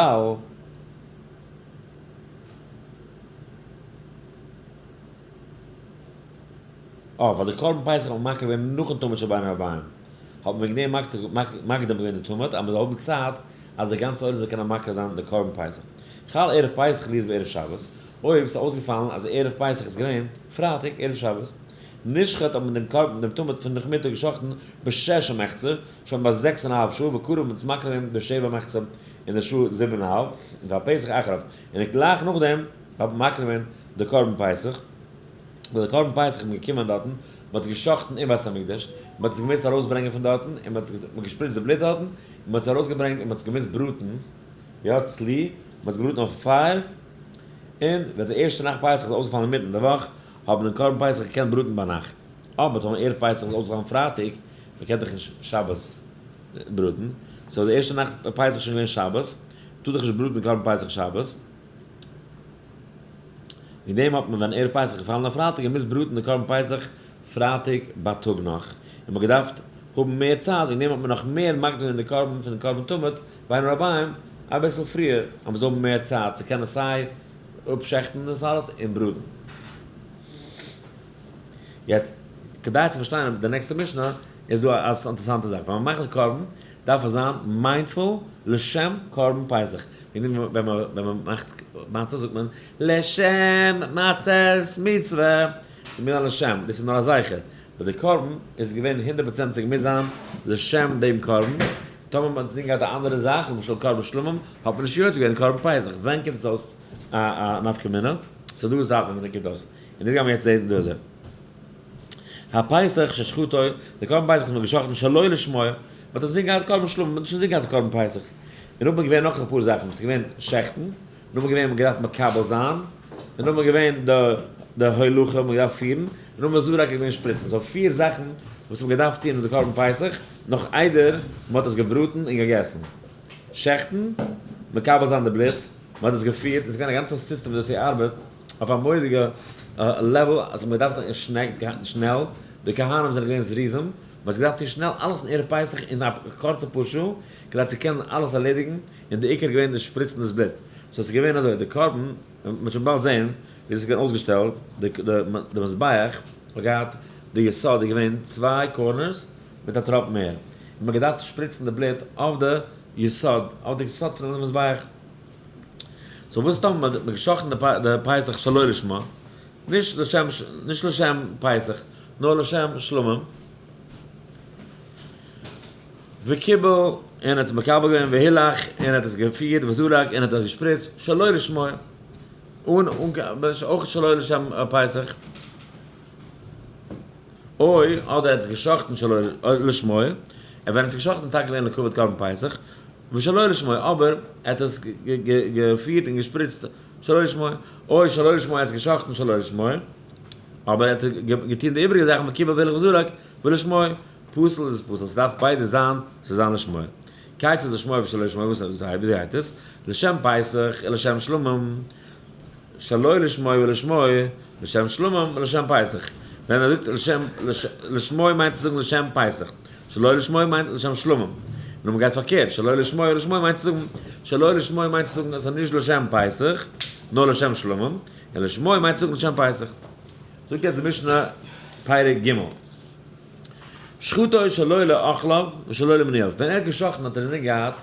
אה, ווייל די קרבן פסח האט מען מקריב געווען נאכן תמיד של בין הערביים, האט מען וועגן דעם מקדים געווען די תמיד, אז מען זאל האבן צייט אז די גאנצע עולם זאל קענען מקריב זיין די קרבן פסח. חל ערב פסח להיות בערב שבת, אויב ס'איז אויסגעפאלן אז ערב פסח איז געווען פרייטאג ערב שבת. נשחט האט מען דעם קרבן דעם תמיד פון נאכמיטאג געשחטן בשש ומחצה, שוין ביי זעקס און א האלב שעה, וקרב מ'האט עס מקריב געווען בשבע ומחצה אין די שעה זיבן און א האלב, והפסח אחריו, און גלייך נאכדעם האט מען מקריב געווען די קרבן פסח, ווען די קרבן פסח איז מען געקומען דארטן, מען האט עס געשחטן אין בית המקדש, מען האט עס געמוזט ארויסברענגען פון דארטן, און מען האט געשפריצט די בלוט דארטן, און מען האט עס ארויסגעברענגט און מען האט עס געמוזט בראטן, יא, צלי, מען האט עס געבראטן אויפן פייער, און ווען די ערשטע נאכט פסח איז אויסגעפאלן אינמיטן די וואך, האט מען דעם קרבן פסח געקענט בראטן ביינאכט, אבער טאמער ערב פסח איז אויסגעפאלן פרייטאג, מען קען דאך נישט שבת בראטן, so די ערשטע נאכט פסח איז שוין געווען שבת, טאר דאך נישט בראטן קרבן פסח שבת, וועגן דעם האט מען ווען ערב פסח געפאלן אויף פרייטאג געמוזט בראטן די קרבן פסח פרייטאג בייטאג נאך, און מען האט געדארפט האבן מער צייט, וועגן דעם האט מען נאך מער מקדים געווען די קרבן פון קרבן תמיד בין הערביים אביסל פריער, אז מען זאל האבן מער צייט צו קענען סיי אפשעכטן דאס אלעס און בראטן. יעצט, כדי צו פארשטיין די נעקסטע משנה, איז דא א אינטערעסאנטע זאך, ווען מען מאכט די קרבן, דארף עס זיין mindful לשם קרבן פסח. ווען מען מאכט מצה זאגט מען לשם מצות מצוה, ס'מוז זיין לשם, דאס איז נאר א זכר, ביי די קרבן איז געווען 100% ס'געמוזט זיין לשם דעם קרבן, טאמער מען האט אינזין געהאט א אנדערע זאך, למשל קרבן שלמים, האט מען נישט יוצא געווען קרבן פסח, ווען קומט עס אויס א נפקא מינה? ס'איז דא זייטן ווען קומט אויס, און דאס גיימיר יעצט זעהן דא אזוי. הפסח ששחטו, די קרבן פסח וואס מען האט געשחט'ן שלא לשמו, מען האט אינזין געהאט קרבן שלמים, מען האט נישט אינזין געהאט קרבן פסח. און נאכדעם איז געווען נאך אפאר זאכן, ס'איז געווען שעכטן, נאכדעם איז געווען מען האט געדארפט מקבל זיין, און נאכדעם איז געווען די די הולכה מען האט געדארפט פירן, און נאכדעם איז זרק געווען שפריצן, so פיר זאכן וואס מען האט געדארפט טון אין די קרבן פסח נאך איידער מען האט עס געבראטן און געגעסן. שעכטן, מקבל זיין די בלוט, מען האט עס געפירט, און ס'איז געווען א גאנצע סיסטעם ווי אזוי ס'ארבעט, אויף א מורא'דיגע level, אז מען האט געדארפט שנעל, די כהנים זענען געווען זריזים, מען האט געדארפט טון שנעל אלעס אין ערב פסח אין א קורצע פאר שעה, כדי צו קענען אלעס ערלעדיגן, און די עיקר איז געווען די שפריצן דאס בלוט. so עס איז געווען אזוי, די קרבן, מען וועט שוין באלד זען ווי עס איז געווען אויסגעשטעלט, די די מזבח האט געהאט, די יסוד איז געווען צוויי corners מיט א טראפ מער, און מען האט געדארפט שפריצן די בלוט אויף די יסוד, אויף די יסוד פונעם מזבח. so וואס טאמער מען האט געשחט'ן די פסח שלא לשמה, נישט לשם נישט לשם פסח, נאר לשם שלמים, וקיבל, און האט עס מקבל געווען, והילך, און האט עס געפירט, וזרק, און האט עס געשפריצט, שלא לשמו, אן אויך שלא לשם פסח, אוי, אדער ער האט עס געשחט'ן שלא לשמו, און ווען ער האט עס געשחט'ן איז טאקע געווען לכבוד קרבן פסח, ושלא לשמו, אבער ער האט עס געפירט און געשפריצט שלא לשמו, אוי שלא לשמו, ער האט עס געשחט'ן שלא לשמו, אבער ער האט געטון די איבעריגע זאכן וקיבל והילך וזרק, ולשמו, פסול איז עס פסול, ס'דארף ביידע זיין, ס'זאל זיין לשמו. כיצד לשמו ושלא לשמו, וואס איז וויאזוי הייבט עס? לשם פסח ולשם שלמים, שלא לשמו ולשמו, לשם שלמים ולשם פסח. ווען ער זאגט לשם לשמו מיינט צו זאגן לשם פסח, שלא לשמו מיינט לשם שלמים. און מען גייט פארקערט, שלא לשמו ולשמו מיינט צו זאגן, שלא לשמו מיינט צו זאגן אז ס'איז נישט לשם פסח, נאר לשם שלמים, און לשמו מיינט צו זאגן לשם פסח. זאגט יעצט די משנה פרק ג'. שחטו שלא לאוכליו ושלא למנויו, ווען ער האט געשחט'ן האט ער אינזין געהאט,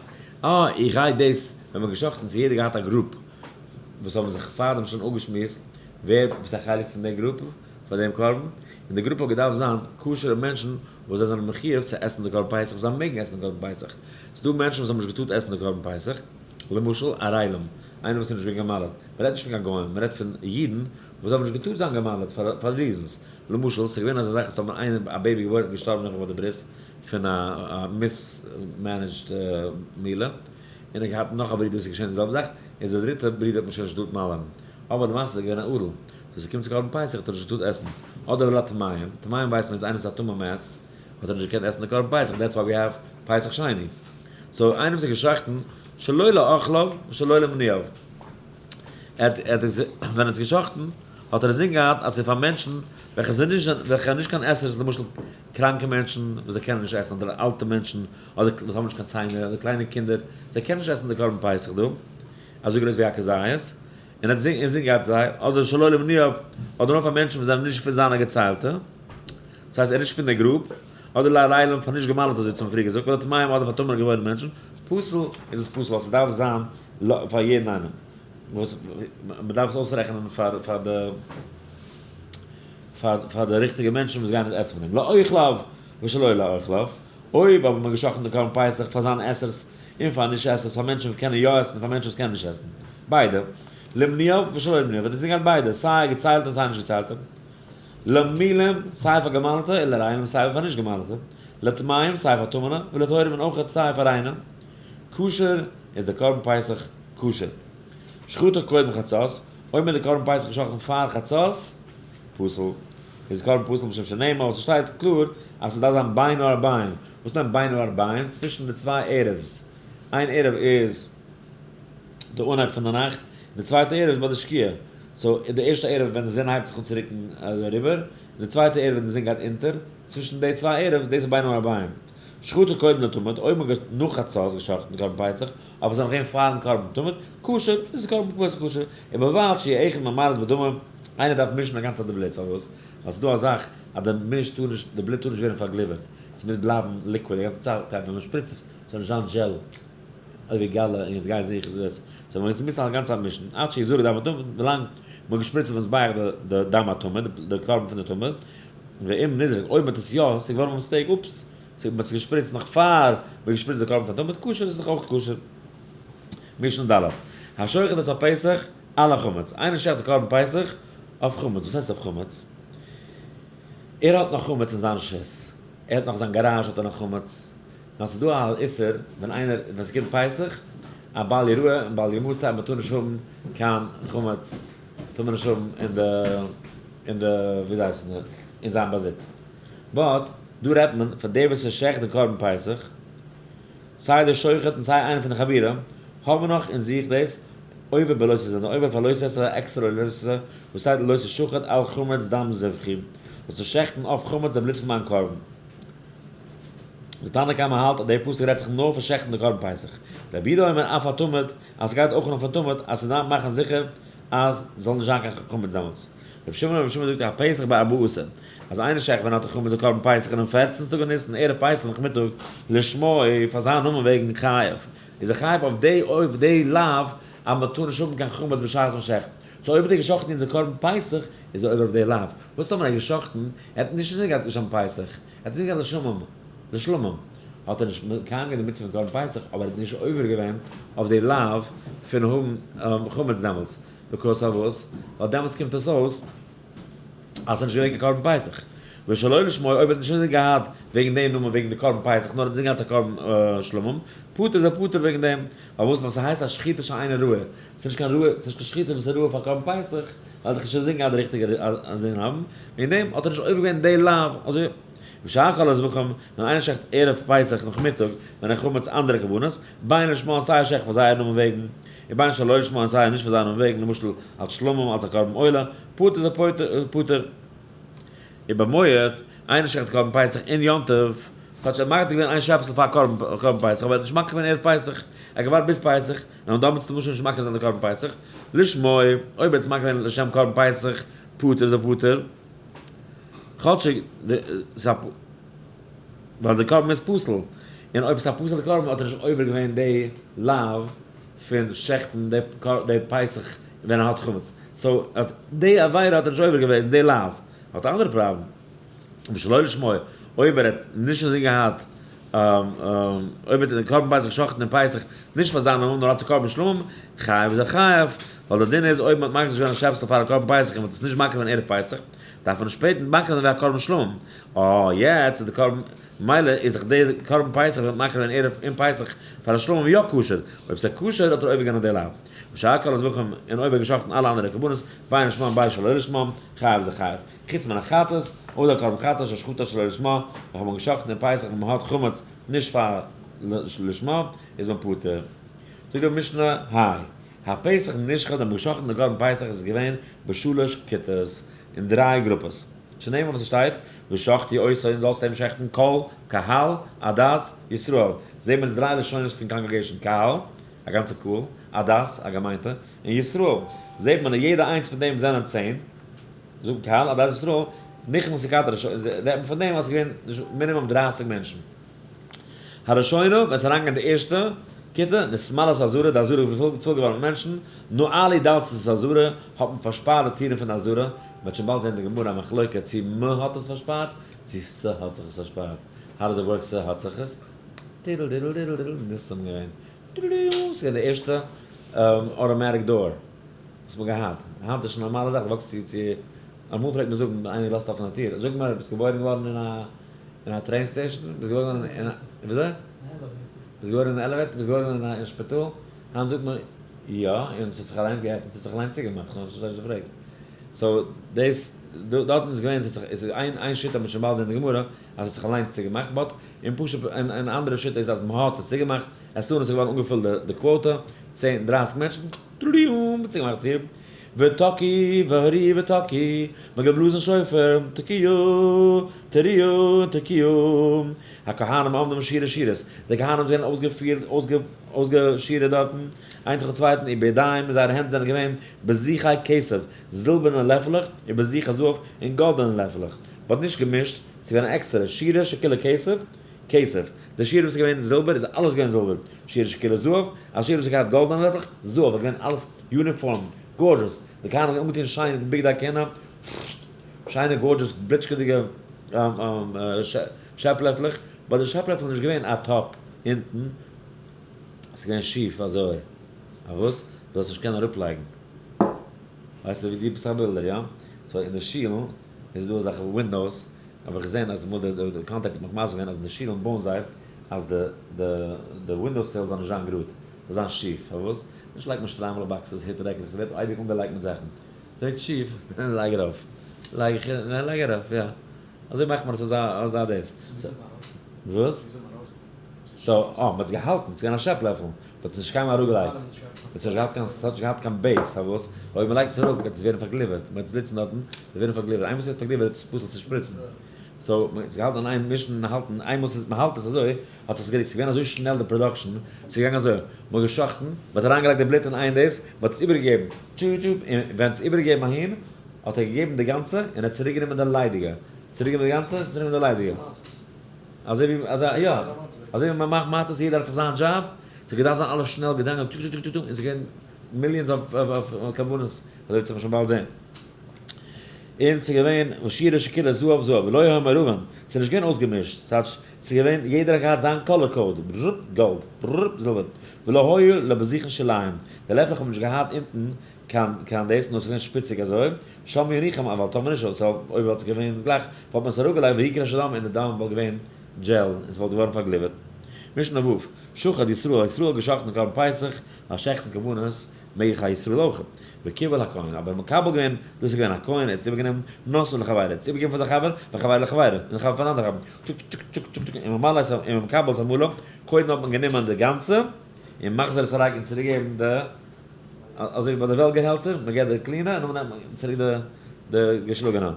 אה איך גיי דאס, ווען מ'האט געשחט'ן צו יעדער געהאט א group, וואס האבן זיך פארדעם שוין אפגעשמועסט ווער ביסט א חלק פון די גרופע פאר דעם קרבן, און די גרופע האט געדארפט זיין כשר'ע מענטשן וואס זיי זענען מחיוב צו עסן די קרבן פסח, זיי מעגן עסן די קרבן פסח, ס'איז דא מענטשן וואס האבן נישט געטארט עסן די קרבן פסח, למשל ערלים, איינער וואס איז נישט געווען גע'מל'ט, מ'רעדט נישט פון קיין גוים, מ'רעדט פון אידן וואס האבן נישט געטארט זיין גע'מל'ט פאר reasons, למשל, ס'איז געווען אזא זאך אז טאמער איינער א baby געבוירן געשטארבן נאך ביי די ברית פון א mismanaged מילה, און ער האט געהאט נאך א ברודער וואס איז געשען די זעלבע זאך, איז די דריטע ברודער האט מען שוין נישט געטארט מל'ען, אבער למעשה איז ער געווען א ערל, so ס'קומט צו קרבן פסח האט ער נישט געטארט עסן, אדער ולטמאים, טמאים ווייסט מען איז איינער וואס איז א טמא מת, האט ער נישט געקענט עסן די קרבן פסח, that's why we have פסח שני. so איינער וואס האט געשחט'ן שלא לאוכליו ושלא למנויו. ער האט ווען ער האט געשחט'ן האט ער אינזין געהאט אז ס'איז פאר מענטשן וועלכע זענען נישט וועלכע האבן נישט קיין עסערס למשל קראנקע מענטשן וואס זיי קענען נישט עסן אדער אלטע מענטשן אדער וואס האבן נישט קיין ציינער אדער קליינע קינדער זיי קענען נישט עסן די קרבן פסח דא אזוי גרויס ווי א כזית און האט אינזין געהאט זיי אדער שלא למנויו אדער נאר פאר מענטשן וואס זענען נישט פון זיינע געציילטע דאס הייסט ער איז נישט פון די group אדער לערלים פאר נישט גע'מל'ט אזוי צום פריער געזאגט אדער טמאים אדער פאר טמא'נע געבוירענע מענטשן פסול איז עס פסול ווייל ס'דארף זיין פאר יעדן איינעם וואס מ'דארף עס אויסרעכענען פאר פאר די פאר פאר די ריכטיגע מענטשן וואס גייען עס עסן פון דעם לאוכליו ושלא לאוכליו, אויב האט מען געשחט'ן די קרבן פסח פאר זיינע עסערס און פאר נישט עסערס, פאר מענטשן וואס קענען יא עסן און פאר מענטשן וואס קענען נישט עסן, ביידע, למנויו ושלא למנויו, וועט אונז גיין ביידע, סיי געציילטע און סיי נישט געציילטע, למולים, סיי פאר גע'מל'טע, און לערלים, סיי פאר נישט גע'מל'טע, לטמאים, סיי פאר טמא'נע, ולטהורים און אויך סיי פאר ריינע, כשר איז די קרבן פסח כשר. שחטו קודם חצות, אויב מען האט די קרבן פסח געשחט'ן פאר חצות, פסול. איז די קרבן פסול משום שנאמר, ווייל ס'שטייט קלאר אז ס'דארף זיין בין הערבים. וואס מיינט בין הערבים? צווישן די צוויי ערב'ס. איין ערב איז די אנהייב פון די נאכט, און די צווייטע ערב איז ביי די שקיעה. so די ערשטע ערב ווען די זון הייבט זיך אן צו רוקן אריבער, און די צווייטע ערב ווען די זון גייט אונטער, צווישן די צוויי ערב'ס, דאס איז בין הערבים. שחטו קודם לתמיד, אויב מען האט נאך חצות געשחט'ן קרבן פסח, אבער עס איז נאך געווען פאר'ן קרבן תמיד, כשר, איז די קרבן פסח כשר, ובלבד שיהא אחד ממרס בדמים, איינער דארף מישן א גאנצע צייט די בלוט, פארוואס? ווייל ס'איז דא א זאך אז די מיש טאר נישט, די בלוט טאר נישט ווערן פארגליווערט, ס'מוז בלייבן liquid די גאנצע צייט, כדי ווען מ'שפריצט עס זאל נישט זיין דזשעל, אזוי ווי גאלע, און יעצט גיי זוך דאס, so מ'מוז א גאנצע צייט מישן, עד שיזרק דם התמיד, ווילאנג מ'האט געשפריצט אויפן מזבח די דם התמיד, די קרבן פון די תמיד, ואם נזרק, אויב מ'האט עס יא, ס'איז געווארן א mistake, oops, מ'האט עס געשפריצט נאך פאר מ'האט געשפריצט די קרבן פון תמיד, כשר איז דאך אויך כשר. משנה ד', השוחט את הפסח על החמץ, איינער שעכט די קרבן פסח אויף חמץ, וואס הייסט אויף חמץ? ער האט נאך חמץ אין זיין רשות, ער האט נאך זיין גאראזש האט ער נאך חמץ, נאר ס'איז דא א איסור ווען איינער ווען ס'קומט פסח, א בל יראה און בל ימצא אז מ'טאר נישט האבן קיין חמץ, טאר מען נישט האבן אין די אין די וויאזוי הייסט עס אין זיין באזיץ. but דא רעדט מען פאר דער וואס ער שעכט די קרבן פסח, סיי דער שוחט און סיי איינער פון די חבירים, האבן נאך אין זיך דאס עובר בלא תעשה, זענען עובר פאר לא תעשה א עקסטערע לא תעשה וואס שטייט לא תשחט על חמץ דם זבחי, זאלסט נישט שעכטן אויף חמץ די בלוט פון מיין קרבן. די תנא קמא האלט אז דער פסוק רעדט זיך נאר פון שעכטן די קרבן פסח. רבי יהודה אומר אף התמיד, אז ס'גייט אויך נאך פון תמיד, אז ס'דארף מאכן זיכער אז ס'זאל נישט זיין קיין חמץ דעמאלטס. רבי שמעון רבי שמעון זאגט הפסח בארבעה עשר, אז איינער שעכט ווען האט ער חמץ די קרבן פסח אינעם פערצנסטן טאג אין ניסן ערב פסח נאכמיטאג לשמו פאר זיין נאמען וועגן חייב, איז ער חייב אויף די אויף די לאו אז מ'טאר נישט האבן קיין חמץ בשעת מ'שעכט. so אויב האט ער געשאכטן אונזער קרבן פסח איז ער עובר אויף די לאו. וואס טאמער ער האט געשאכטן, ער האט נישט אינזין געהאט לשם פסח, ער האט אינזין געהאט לשלמים, לשלמים, האט ער נישט מקיים געווען די מצוה פון קרבן פסח, אבער ער האט נישט עובר געווען אויף די לאו פון האבן חמץ דעמאלטס, because פארוואס? ווייל דעמאלטס קומט עס אויס אז ס'איז נישט געווען קיין קרבן פסח. ושלא לשמו, אויב ער האט נישט אינזין געהאט וועגן דעם נאמען וועגן די קרבן פסח, נאר ער האט אינזין געהאט צו א קרבן שלמים, פטור איז ער פטור וועגן דעם, פארוואס? ווייל ס'הייסט א שחיטה שאינה ראויה, ס'איז נישט קיין ראויה, ס'איז נישט קיין שחיטה וואס איז ראוי פאר קרבן פסח, ווייל ער האט דאך נישט אינזין געהאט די ריכטיגע זין האבן, וועגן דעם האט ער נישט עובר געווען די לאו, אזוי ושאר כל הזבחים, ווען איינער שעכט ערב פסח נאכמיטאג, ווען ער חמץ אנדערע קרבנות, בין לשמה און סיי ער שעכט פאר זייער נאמען וועגן, און בין שלא לשמה און סיי נישט פאר זייער נאמען וועגן, למשל אלס שלמים, אלס א קרבן עולה, פטור איז ער פטור. ובמועד, איינער שעכט קרבן פסח אין יום טוב, ס'האט שוין מקריב געווען איין שעפסל פאר קרבן פסח, אבער ער האט נישט מקריב געווען ערב פסח, ער האט געווארט ביז פסח, און דאמאלטס טאר מען שוין נישט מקריב זיין די קרבן פסח, לשמו, אויב ער האט עס מקריב געווען לשם קרבן פסח, פטור איז ער פטור, כאטשיג ווייל די קרבן איז פסול, און אויב עס איז א פסול'ע קרבן האט ער נישט עובר געווען די לאו פון שעכטן די פסח ווען ער האט חמץ, so די עבירה האט ער נישט עובר געוועזן די לאו, האט א אנדערע פראבלעם, ושלא לשמו, אויב ער האט נישט אינזין געהאט, אויב האט ער די קרבן פסח געשחט'ן אין פסח נישט פאר זיין נאמען נאר אלס א קרבן שלמים, חייב איז ער חייב, ווייל די דין איז אויב מען האט מקדיש געווען א שעפסל פאר א קרבן פסח און מען האט עס נישט מקריב געווען ערב פסח, דארף מען עס שפעטער מקריב זיין ווי א קרבן שלמים, אה יעצט איז די קרבן, מילא איז דאך די קרבן פסח ווען מען האט מקריב געווען ערב אין פסח פאר א שלמים יא כשר, אויב ס'איז כשר האט ער עובר געווען אויף די לאו. ושאר כל הזבחים, און אויב ער האט געשחט'ן אלע אנדערע קרבנות, בין לשמם בין שלא לשמם, חייב איז ער חייב. חוץ מן החטאת, אדער קרבן חטאת ששחטה שלא לשמה, וועלכע מ'האט געשחט'ן אין פסח ווען מ'האט חמץ נישט פאר לשמה, איז מען פטור. זאגט די משנה, היי, הפסח נשחט ווען מ'האט געשחט'ן די קרבן פסח איז עס געווען בשלש כיתות, אין דריי גרופעס. שנאמר וואס עס שטייט, ושחטו אותו און זאלסט אים שעכטן כל קהל עדת ישראל. זעהן מיר אונז דריי לשונות פון congregation, קהל, א גאנצע קהל, עדת, א געמיינדע, און ישראל. זעהט מען אז יעדע איינס פון דעם זענען 10. זאגט קהל עדת ישראל, נכנסו כת הראשונה, רעדט מען פון דעם אז עס איז געווען מינימום 30 מענטשן. הראשונה, ווען עס איז אריינגעגאנגען די ערשטע כיתה, נתמלאה העזרה, די עזרה איז פול געווארן מיט מענטשן, נעלו דלתות העזרה, האט מען פארשפארט די טירן פון די עזרה, מען וועט שוין באלד זען אין די גמרא א מחלוקה צו מע האט עס פארשפארט, צו ס'האט זיך עס פארשפארט, how does it work ס'האט זיך עס, דידל דידל דידל דידל, ניסים געווען, דידל, ס'איז געווען די ערשטע automatic door וואס מ'האט געהאט, היינט איז שוין א נארמאלע זאך, דו וואקסט צו צו, אמאל פלעגט מען זאגן ווען איינער לאזט אפן א טיר, זאג מיר ביסט געבוירן געווארן אין א אין א train station? ביסט געבוירן געווארן אין א, וויאזוי? ביסט געבוירן אין א elevator? ביסט געבוירן אין א אין שפיטאל? היינט זאגט מען יא, און ס'האט זיך אליינס געעפנט, ס'האט זיך אליינס צוגעמאכט, כ'ווייס נישט וואס דו פרעגסט. so דאס, דארטן איז געווען, ס'האט זיך, עס איז איין איין שיטה מ'וועט שוין באלד זען אין די גמרא, אז ס'האט זיך אליינס צוגעמאכט, but אין פשוט אין אן אנדערע שיטה איז אז מ'האט עס צוגעמאכט, as soon as ס'איז געווארן אנגעפילט די די quota, 10 30 מענטשן, טרודיום, מ'האט צוגעמאכט די טיר, ותקעו והריעו ותקעו, מ'האט געבלאזן שופר, תקיעו, תריעו, תקיעו, הכהנים עומדים שורה שורות, די כהנים זענען אויסגעפירט, אויסגעשירעט דארטן, איינס נאכן צווייטן, ובידיהם, און זייערע הענט זענען געווען בזיכי כסף, זילבערנע לעפעלעך, ובזיכי זהב, און גאלדענע לעפעלעך, but נישט געמישט, ס'איז געווען א עקסטערע שורה שכולה כסף, כסף, די שורה וואס איז געווען זילבער איז אלעס געווען זילבער, שורה שכולה זהב, א שורה וואס האט געהאט גאלדענע לעפלעך, זהב, איז געווען אלעס uniform, gorgeous, די כהנים האבן אנגעטון שיין בגדי כהונה, שיינע gorgeous בליטשקעדיגע שעפ לעפלעך, but די שעפ לעפל איז נישט געווען א טאפ אונטן, עס איז געווען שיף אזוי, א וואס? דו זאלסט נישט קענען אראפלייגן. ווייסטו ווי דו ביסט א builder, יא? so אין די שילן איז דא אזעלכע windows, האב איך געזען אז אמאל די contractor האט מיך מסביר געווען אז אין די שילן בויען זיי אז די די די window sill זאל נישט זיין גראד, זאל זיין שיף, פארוואס? נישט לייגט מען שטריימל boxes, היט רעקלעך, ס'ווערט אייביג אנגעלייגט מיט זאכן, ס'ווערט שיף, לייג ארויף, לייג איך, לייג ארויף, יא, אזוי מאכט מען עס אזא אזא דאס. וואס? so, אה, מ'האט עס געהאלטן, ס'איז געווען א שעפ לעפל, מ'האט עס נישט קיינמאל אראפגעלייגט, מ'האט עס נישט געהאט קיין, ס'האט נישט געהאט קיין base, פארוואס? ווייל אויב מ'לייגט עס אראפ גייט עס ווערן פארגליווערט, מ'וועט זיצן דארטן, ס'וועט ווערן פארגליווערט, איינמאל ס'ווערט פארגליווערט איז עס פסול צו שפריצן. so מען האט עס געהאלטן אין איין מישן און האלטן, איינמאל ס'איז מען האלט עס אזוי האט זיך עס געריקט, ס'איז געווען אזוי שנעל די production, ס'איז געגאנגען אזוי, מען האט גע'שחט'ן, מען האט אריינגעלייגט די בלוט אין איין דאס, מען האט עס איבערגעגעבן, טשו טשו, און ווען עס איבערגעגעבן אהין, האט ער געגעבן די גאנצע און ער האט צוריק גענומען די ליידיגע, צוריק גענומען די גאנצע און צוריק גענומען די ליידיגע. אזוי ווי אזוי יא, אזוי ווי מען מאכט מצות יעדער האט זיך זיין דזשאב, ס'האט געדארפט זיין אלעס שנעל געדאנגען טשו טשו טשו טשו און ס'איז געווען millions of קרבנות, אזוי וועט זיך מען שוין באלד זען. און ס'איז געווען ושירה שכולה זהב זהב ולא היה מעורבין, ס'איז נישט געווען אויסגעמישט, ס'טייטש ס'איז געווען יעדער האט געהאט זיין color code, ברררפ גאלד, ברררפ זילבער, ולא היו לבזיכין שוליים, די לעפלעך האבן נישט געהאט אונטן קיין קיין דאס נאר ס'איז געווען שפיציג אזוי, שם יניחם אבל טאמער נישט so אויב וואלט עס געווען גלייך וואלט מען עס אראפגעלייגט ויקרש הדם און די דם וואלט געווען דזשעל און ס'וואלט געווארן פארגליווערט. משנה ו', שחט ישראל, א ישראל האט געשחט'ן קרבן פסח, א שעכטן קרבנות, מעג איך א ישראל אויך. וקיבל הכהן, אבער מקבל געווען, דאס איז געווען א כהן, ער האט עס איבערגענומען, נשא לחבירו, ער האט עס איבערגעגעבן פאר זיין חבר, וחבירו לחבירו, און דער חבר פארן אנדערן חבר, טשוק טשוק טשוק טשוק טשוק, און ממלא את און מקבל את המלא, קודם האט מען גענומען די גאנצע, און מחזיר את הריק און צוריק געגעבן די, אזוי ווי ביי די וועלגער העלצער, מען געבט די clean ע און נאכדעם נעמט מען צוריק די די געשלאגענע.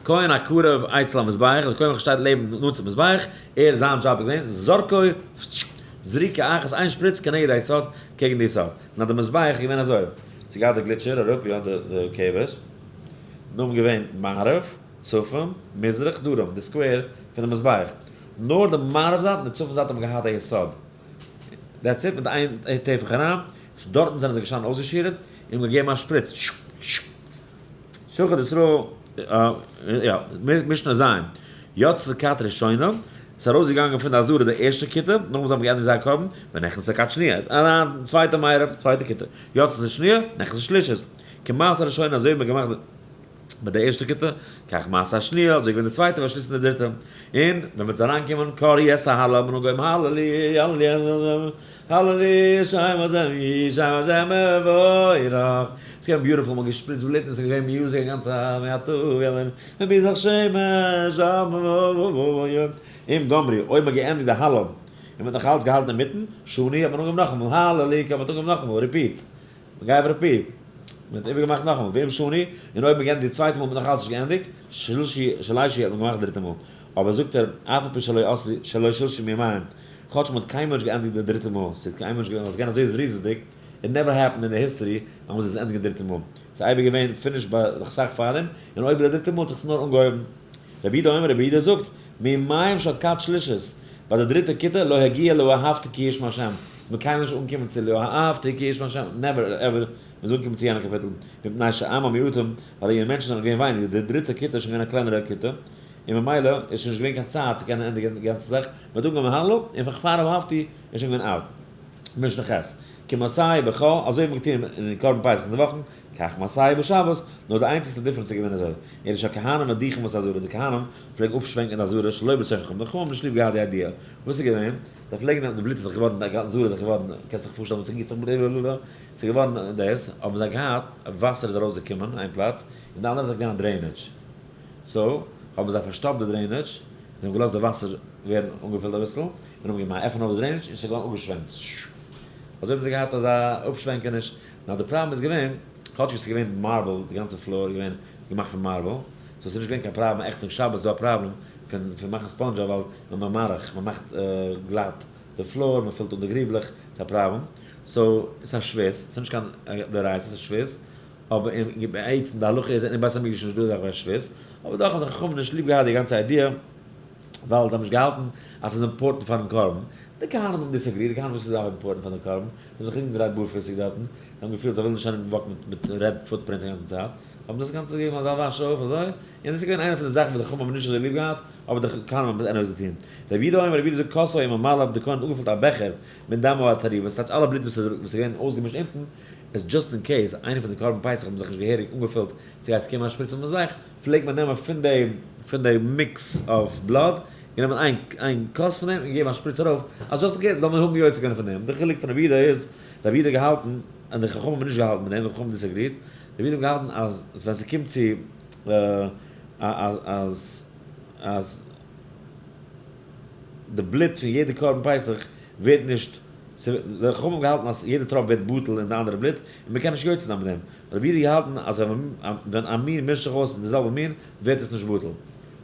כהן הקרב אצל המזבח, דער כהן וועלכער שטייט לעבן נאנט צום מזבח, ער, זיין דזשאב איז געווען, זורקו, זריקה אחת, איין שפריץ כנגד היסוד, קעגן די יסוד. נאר די מזבח איז געווען אזוי, ס'איז געהאט די גליטשער אראפ, יא, די כבש, נאכדעם געווען מערב, צפון, מזרח, דרום, די square פון די מזבח. נאר די מערב זייט און די צפון זייט האבן געהאט א יסוד. that's it, מיט איין טפח אריין, דארטן זענען זיי געשטאנען אויסגעשירעט, און געגעבן א שפריץ, שוחט ישראל, יא, משנה ז', יצתה כת ראשונה, ס'איז ארויסגעגאנגען פון די עזרה די ערשטע כיתה, נאכדעם וואס זיי האבן געענדיגט זייער קרבן, ונכנסה כת שניה, אריין צווייטע מערב, צווייטע כיתה, יצתה שניה, נכנסה שלישית, כמעשה הראשונה אזוי ווי מ'האט געמאכט ביי די ערשטע כיתה, כך מעשה השניה, אזוי געווען די צווייטע והשלישית און די דריטע, און ווען מ'וועט אריינקומען קראו את ההלל, האט מען אנגעהויבן הללי, הללי, הללי, שם השם י שם השם מבורך, ס'איז געווען beautiful, מ'האט געשפריצט בלוט און ס'איז געווען music א גאנצע מעתה וילין, וביזך שמש אם גמרו, אויב מ'האט געענדיגט די הלל און מ'האט נאך אלץ געהאלטן אינמיטן, שנו האט מען אנגעהויבן נאכאמאל, הללוקה האט מען אנגעהויבן נאכאמאל, repeat, מ'גייט אויף repeat, מ'האט איבערגעמאכט נאכאמאל, ואם שנו, און אויב מ'געענדיגט די צווייטע מאל מ'האט נאך אלץ נישט געענדיגט, שלשי שלישי האט מען געמאכט די דריטע מאל, אבער זאגט ער, אף על פי שלא עשו שלא שלשו מימיהם, כאטש מ'האט קיינמאל נישט געענדיגט די דריטע מאל, ס'איז קיינמאל נישט געווען, ווייל ס'איז געווען אזוי זריזות'דיג, it never happened in the history אז מ'זאל עס ענדיגן די דריטע מאל, ס'איז אייביג געווען finished ביי אסאך פארדעם, און אויב ביי די דריטע מאל האט זיך עס נאר אנגעהויבן. רבי יהודה אומר, רבי יהודה זאגט, מימיהם של כת שלישית, ביי די דריטע כיתה, לא הגיע לאהבתי כי ישמע השם, איז מען קיינמאל נישט אנגעקומען צו לאהבתי כי ישמע השם, never ever, מ'איז אנגעקומען צו יענע קאפיטל, מפני שעמם מיעוטים, ווייל אירע מענטשן זענען געווען ווייניג, די דריטע כיתה איז שוין געווען א קלענערע כיתה, און ממילא איז שוין נישט געווען קיין צייט צו קענען ענדיגען די גאנצע זאך, מען האט אנגעהויבן הלל, און פון כפר אהבתי איז שוין געווען out. משנה ח', כמעשהו בחול, אזוי האט מען געטון אין קרבן פסח אין די וואכן, כך מעשהו בשבת, נאר די איינציגסטע difference איז געווען אזוי, אלא שהכהנים מדיחים את העזרה, די כהנים פלעגן אפשווענקען די עזרה שלא ברצון חכמים, די חכמים האבן נישט ליב געהאט די idea, וואס איז געווען, זיי פלעגן נעמען, די בלוט איז דאך געווארן, די עזרה איז דאך געווארן, קענסט זיך פארשטעלן וואס ס'גיסט זיך בלוט, ס'איז געווארן דאס, האבן זיי געהאט, וואסער איז ארויסגעקומען איין פלאץ, און די אנדערע זייט איז געווען א drainage. so האבן זיי פארשטאפט די drainage, זיי האבן געלאזט די וואסער ווערן אנגעפילט אביסל, און האבן געמאכט עפענען אויף די drainage און ס'איז געווארן אפגעשווענקט, אזוי האבן זיי געהאט אזא אפשווענקעניש, נאר די פראבלעם איז געווען, כאטשיג ס'איז געווען marble, די גאנצע floor איז געווען געמאכט פון marble, so ס'איז נישט געווען קיין פראבלעם, עכט פון שבת איז דא א פראבלעם פון מאכן ספאנדזשע ווייל מען מאריך, מען מאכט גלאט די floor, מען פילט אן די גריבלעך, ס'איז א פראבלעם, so ס'איז א שבות, ס'איז נישט קיין דאורייתא, ס'איז א שבות, אבער אין בעצם די הלכה איז אין בית המקדש נישט דא אזאך ווי א שבות, אבער דאך האבן די חכמים נישט ליב געהאט די גאנצע idea, ווייל זיי האבן נישט געהאלטן אז ס'איז important פארן קרבן, די כהנים האבן disagreed, די כהנים וואס איז זייער important פאר די קרבן, זיי האבן זיך ארומגעדרייט בארפיסיג דארטן, זיי האבן געפילט זיי ווילן נישט ארום walk ן מיט red footprints די גאנצע צייט, האבן דאס גאנצע געגעבן אזא וואש אויף אזוי, און דאס איז געווען איינע פון די זאכן וואס די חכמים האבן נישט אזוי ליב געהאט, אבער די כהנים האבן עס anyways געטון. רבי יהודה אומר, רבי יהודה זאגט כוסו וממלאו האט די כהן אנגעפילט א בעכער מיט דם התערובת, ס'טייטש אלע בלוט וואס איז געווען אויסגעמישט אונטן, איז just in case איינע פון די קרבן פסח האבן זיך נישט געהעריג אנגעפילט צו גייט קומען א שפריץ אויפן מזבח, פלעגט מען נעמען פון די פון די mix of blood און נעמען איין איין כוס פון דעם און געבן א שפריץ ארויף אז just in case זאל מען האבן יוצא געווען פון דעם. די חילוק פון רבי יהודה איז, רבי יהודה האט געהאלטן, און די חכמים האבן נישט געהאלטן מיט דעם, די חכמים disagreed, רבי יהודה האט געהאלטן אז ווען ס'קומט צו אז אז אז די בלוט פון יעדע קרבן פסח ווערט נישט, די חכמים האבן געהאלטן אז יעדע טראפ ווערט בטל אין די אנדערע בלוט, און מען קען נישט יוצא זיין מיט דעם. רבי יהודה האט געהאלטן אז ווען א מין מישט זיך אויס אין די זעלבע מין ווערט עס נישט בטל.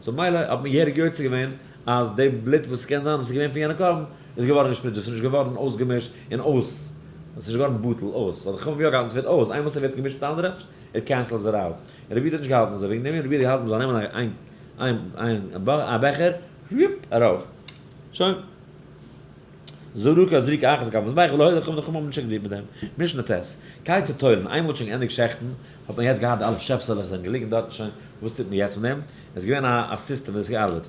so מילא האט מען געהעריג יוצא געווען אז די בלוט וואס קען זיין וואס איז געווען פון יענע קרבן איז געווארן געשפריצט, דאס איז נישט געווארן אויסגעמישט און אויס, עס איז נישט געווארן בטל אויס, ווייל די חכמים האבן יא געהאלטן עס ווערט אויס, איינמאל ס'ווערט געמישט מיט אנדערע, it cancels it out. און רבי יהודה האט נישט געהאלטן אזוי, וועגן דעם רבי יהודה האט געהאלטן מ'זאל נעמען איין איין איין א בעכער, שוויפ ארויף. שוין. זרקה זריקה אחת על גבי המזבח ולא הועילו חכמים די חכמים האבן נישט עגריט מיט דעם. משנה ט'. כיצד תולין, איינמאל האט שוין געענדיגט שעכטן, האט מען יעצט געהאט די אלע שעפסעלעך זענען געליגן דארטן שוין, וואס טוט מען יעצט מיט דעם? עס איז געווען א א סיסטעם ווי עס האט געארבעט.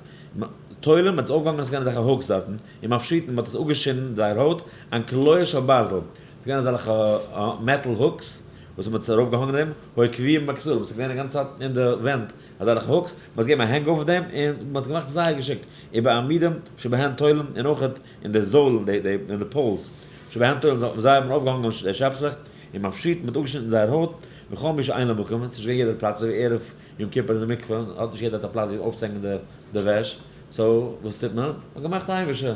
תולין, מען האט עס אויפגעהאנגען עס איז געווען אזעלכע hooks דארטן, און מפשיטין, מען האט עס אפגעשינדן זייער הויט, אן קלוע של ברזל, עס איז געווען אזעלכע metal hooks וואס מען האט עס ארויפגעהאנגען דעם, היו קבועים בכתלים, עס איז געווען די גאנצע צייט אין די ווענט אזעלכע hooks, מען האט געגעבן א הענג אויף דעם און מען האט געמאכט זייער געשיקט, ובעמודים שבהן תולין און אויך אין די זוילן די די אין די poles שבהן תולין זיי האבן אויפגעהאנגען די שעפסלעך און מפשיט מען האט אפגעשניטן זייער הויט, וכל מי שאין לו מקום, עס איז נישט געווען יעדער פלאץ אזוי ווי ערב יום כיפור אין די מקווה האט נישט יעדער א פלאץ ווי אויפצוהענגען די די וועש, so וואס טוט מען? מען האט געמאכט א היימישע, מען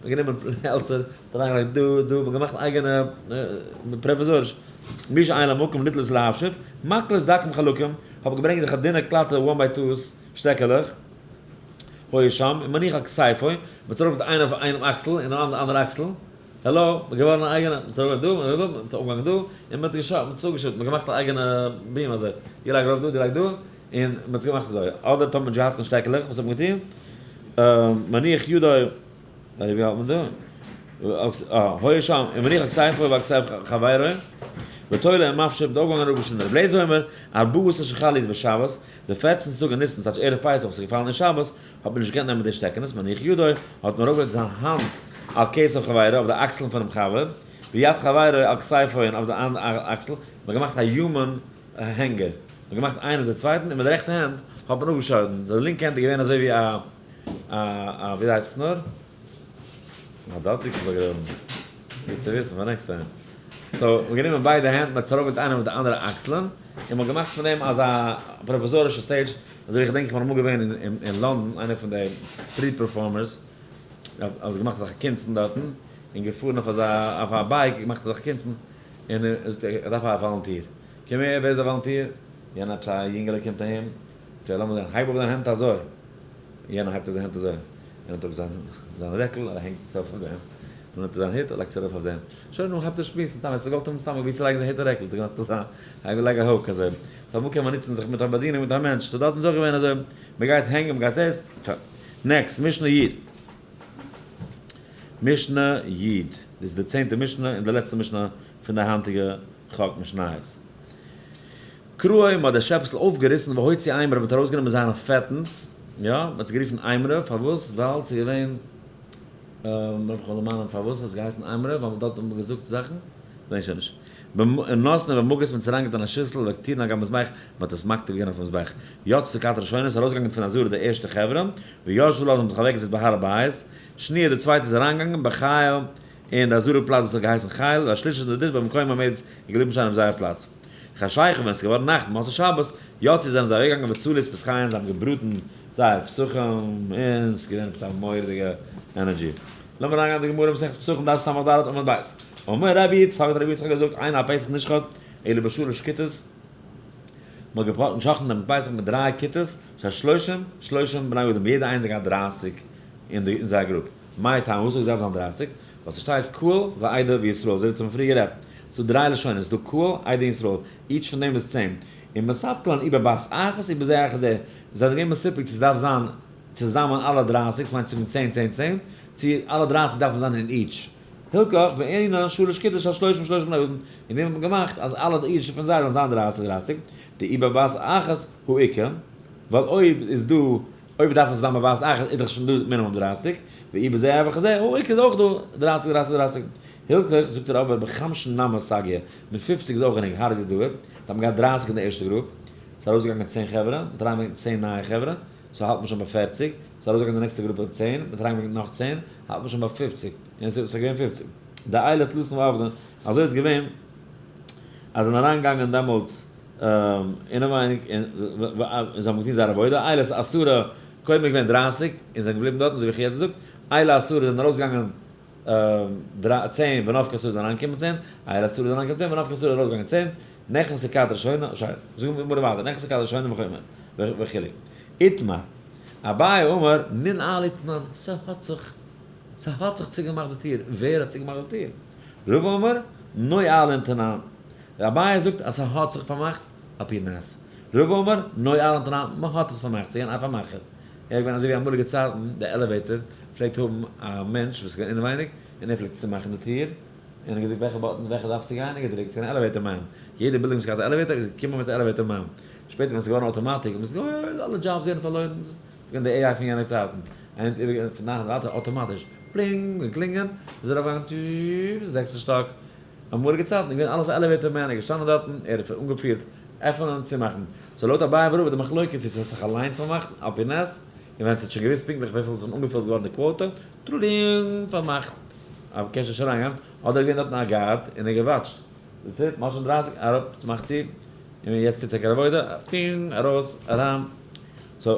האט גענומען העלצער, אריינגעלייגט דא דא, מען האט געמאכט אייגענע פראוויזאריש, מי שאין לו מקום לתלות ולהפשיט, מקלות דקים חלקים, האב געברענגט די דינע קלאטע one by twos שטעקעלעך, היה שם, ומניח על כתפו, מען האט ארויף איינער אויף איינעם אקסל און אן אנדערע אקסל, העלא, מען געווארן א אייגענע, מען האט ארויף דא, מען האט אנגעהאנגען דא, און מען האט געשאפט, מען האט עס אפגעשניטן, מען האט געמאכט א אייגענע beam אזוי, דו לייג ארויף דא, דו לייג דא, און מען האט עס געמאכט אזוי, אדער טאמער מען האט נישט געהאט קיין שטעקעלעך, וואס האט מען געטון? מניח ידו, ווי האלט מען דא? היה שם, ומניח על כתפו ועל כתף חברו, ותולה ומפשיט, מיט אויפגעהאנגען און אפגעשניטן. רבי אליעזר אומר, ארבעה עשר שחל להיות בשבת, די פערצנטע טאג אין ניסן, ס'טייטש ערב פסח וואס איז געפאלן אין שבת, האט מען נישט געקענט נעמען די שטעקענעס, מניח ידו, האט מען ארויפגעלייגט זיין האנט על כתף חברו, אויף די אקסלען פונעם חבר, ויד חברו על כתפו און אויף די אנדערע אקסל, מען האט געמאכט א human hanger, מען האט געמאכט איינער אויף די צווייטן, און מיט די רעכטע הענט האט מען אפגעשארן, זיין לינקע הענט איז געווען אזוי ווי א א א ווי הייסט עס נאר? א דאטיק איז באגראבן. ס'איז גוט צו וויסן פאר next time. so, מ'האט גענומען ביידע הענט, מ'האט עס ארויפגעלייגט איינער אויף די אנדערע אקסלען, און מ'האט געמאכט פון דעם אזא פראוויזארישע stage, אזוי ווי איך געדענק איך בין אמאל געווען אין לאנדאן, איינער פון די street performers האט געמאכט אזעלכע קונצן דארטן, און געפארן אויף אזא אויף א bike, געמאכט אזעלכע קונצן, און ער זאגט ער דארף א volunteer. קום הער, ווער איז א volunteer? יענער עפעס א יונגעלע קומט אהין, זאגט ער לאמיר זען, הייב אויף דיין הענט אזוי. יענער הייבט אויף די הענט אזוי, ער נעמט אראפ זיין זיין רעקל און ער הענגט עס אויף אויף דעם, און נעמט ער זיין הוט ער לייגט עס ארויף אויף דעם, שוין נו הייבט ער שמועסן סתם ער האט זיך געוואלט האבן סתם ווי צו לייגן זיין הוט און רעקל, האט ער געמאכט אזא הייב לייג א hook אזוי, so אמאל קען מען נוצן זיך מיט א באדינונג מיט א מענטש, so דארטן איז אויך געווען אזוי, מען גייט הענגען מען גייט דאס, שוין. next, משנה י'. משנה י', דאס איז די צענטע משנה און די לעצטע משנה פון די היינטיגע חק משניות. קרעו, מ'האט די שעפסל אויפגעריסן והוציא אימוריו, מ'האט ארויסגענומען זיינע פעטנס, יא, מ'האט עס גערופן אימורי, פארוואס? ווייל ס'איז געווען, לאמיך מיך דערמאנען פארוואס האט עס געהייסן אימורי, ווייל דארט האט מען געזאגט זאכן? כ'דענק שוין נישט. ונתנו במגס, מ'האט עס אריינגעטאן אין א שיסל, והקטירן על גבי מזבח, מ'האט עס מקטיר געווען אויפן מזבח. יצאו כת ראשונה, ס'איז ארויסגעגאנגען פון עזרה די ערשטע חברה, וישבו לה, זיי האבן זיך אוועקגעזעצט בהר הבית, שניה די צווייטע איז אריינגעגאנגען בחיל אין די עזרה פלאץ וואס האט געהייסן חיל, והשלישית די דריטע במקום העומדת איז געבליבן שטיין אויף זייער פלאץ. חשיכה ווען עס איז געווארן נאכט מוצאי שבת, יצאו זענען זיי אוועקגעגאנגען וצלו את פסחיהן זיי האבן געבראטן זייער פסחים און עס איז געווען עפעס א מורא'דיגע energy. לאמיר אריינגיין אין די גמרא מסכת פסחים דף ס"ד עמוד ב'. אמר רבי יצחק האט רבי יצחק געזאגט אין הפסח נשחט אלא בשלש כיתות, מען האט געשחט'ן דעם פסח מיט דריי כיתות, שהשלושים שלושים בני אדם יעדע איינער האט געהאט דרייסיג אין זייער group, מאי טעמא וואס האט געדארפט זיין דרייסיג? ווייל ס'שטייט קהל ועדה וישראל אזוי ווי אונז האבן פריער גערעדט, ס'דא דריי לשונות, ס'דא קהל, עדה און ישראל, each פון דעם איז צען, און מספקא לן אי בבת אחת אי בזה אחר זה, זיי זענען געווען מסופק צו ס'דארף זיין צוזאמען אלע דרייסיג, ס'מיינט צו זאגן צען צען צען, צו אלע דרייסיג דארפן זיין אין each. הלכך בעינן שלש כיתות של שלושים שלושים בני אדם, אין דעם האט מען געמאכט אז אלע each פון זיי זאלן זיין דרייסיג דרייסיג, דאי בבת אחת הא איכא, ווייל אויב איז דא אויב דארף עס זיין בבת אחת איז דאך שוין דא מינימום דרייסיג, ואי בזה אחר זה הא איכא איז אויך דא דרייסיג דרייסיג דרייסיג. הלכך זאגט ער אבער בחמשין נמי סגיא, מיט פופציג איז אויך גענוג, הארג די דאהר, זיי האבן געהאט דרייסיג אין די ערשטע group, ס'איז ארויסגעגאנגען צען חברה, מ'האט אריינגעברענגט צען נייע חברה, so האלט מען שוין ביי פערציג, ס'איז ארויסגעגאנגען די נעקסטע גרופע צען, מ'האט אריינגעברענגט נאך צען, האלט מען שוין ביי פופציג, און עס איז געווען פופציג. דעיילי תלתין ועבדין, אזוי איז געווען אז זיי זענען אריינגעגאנגען דעמאלטס אינעווייניג און זיי האבן געטון זייער עבודה, אלו עשרה, קודם איז געווען דרייסיג און זענען געבליבן דארטן אזוי ווי איך האב יעצט געזאגט, אלו עשרה זענען ארויסגעגאנגען צען ונפקו עשרה זענען אריינגעקומען צען, אלו עשרה זענען אריינגעקומען צען ונפקו עשרה ארויסגעגאנגען צען, נכנסו כת ראשונה, שוין, זאגן מיר ווייטער, נכנסו כת ראשונה וכו', איתמר. אביי אמר, ננעלו תנן, ס'האט זיך, ס'האט זיך צוגעמאכט די טיר, ווער האט צוגעמאכט די טיר? רבא אמר, נועלין תנן, אביי זאגט אז ס'האט זיך פארמאכט על פי נס, רבא אמר, נועלין תנן, מ'האט עס פארמאכט, ס'איז געווען א פארמאכער, ער איז געווען אזוי ווי אמאליגע צייטן די elevator פלעגט האבן א מענטש וואס איז געווען אינעווייניג און ער פלעגט צומאכן די טיר און האט געזאגט וועלכע button וועלכע דארפסטו גיין און געדרוקט, ס'איז געווען א elevator man, יעדע בילדינג וואס האט געהאט א elevator איז געקומען מיט א elevator man, שפעטער ווען ס'איז געווארן אויטאמאטיק האט מען געזאגט אוי אלע דזשאבס ווערן פארלוירן, ס'איז געווען די AI פון יענע צייטן, איינער האט איבערגעגעבן פון דאן און ווייטער אויטאמאטיש, פלינג און קלינגען, איז ארויפגעגאנגען טשששש ביז זעקסטע שטאק, אמאליגע צייטן איז געווען אלעס elevator man, ער איז געשטאנען דארטן, ער האט אנגעפירט עפענען און צומאכן, so לויט אביי ורבא די מחלוקת צו ס'האט זיך אליינס פארמאכט על פי נס, און ווען ס'האט שוין געוואוסט פונקטליך וויפיל ס'איז אנגעפילט געווארן די quota, טרולינג פארמאכט, א קענסט נישט אריינגיין, אדער איז געווען דארטן א guard און ער געוואטשט, that's it, מ'האט שוין 30, אראפ, צומאכט צו, און יעצט טוט זיך קיין עבודה, פינג, ארויס, אריין, so.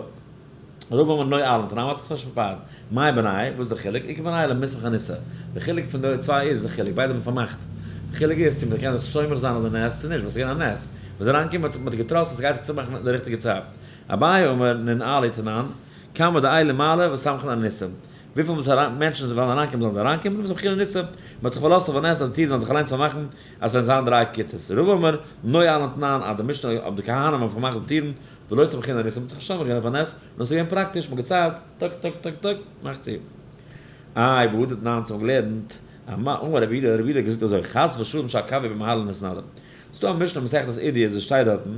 רבא אמר נועלין תנן האט עס נישט פארפארט. מאי בינייהו, וואס איז די חילוק? איכא בינייהו למיסמך אניסא. די חילוק פון די צוויי איז, וואס איז די חילוק? ביידע האבן פארמאכט. די חילוק איז צו מען קען זיך סומך זיין אויף די נס צו נישט, ווייל ס'איז געווען א נס. ווען זיי אריינגעקומען האט מען געטראסט אז ס'גייט זיך צומאכן אין די ריכטיגע צייט. אביי אמר ננעלו תנן, כמה דעיילי מעלי וסמכין אניסא. וויפיל מענטשן וועלן אריינקומען זאלן זיי אריינקומען, וסמכין אניסא. מען האט זיך פארלאזט אויף א נס אז די טירן זאלן זיך אליינס פארמאכן, אז ווען זיין דריי כיתות. רבא אמר נועלין תנן אז די משנה אויף די כהנים האבן פארמאכט די טירן, ולא סמכין אניסא, מ'האט זיך נישט סומך געווען אויף א נס, נאר ס'איז געווען פראקטיש, מ'האט געציילט, טאק טאק טאק טאק, מאכט צו. איי והא דתנן האט געלערנט, אמר רבי יהודה, רבי יהודה האט געזאגט אזוי, חס ושלום שעקביה בן מהללאל נתנדה. ס'איז דא א משנה מסכת עדיות וואס שטייט דארטן,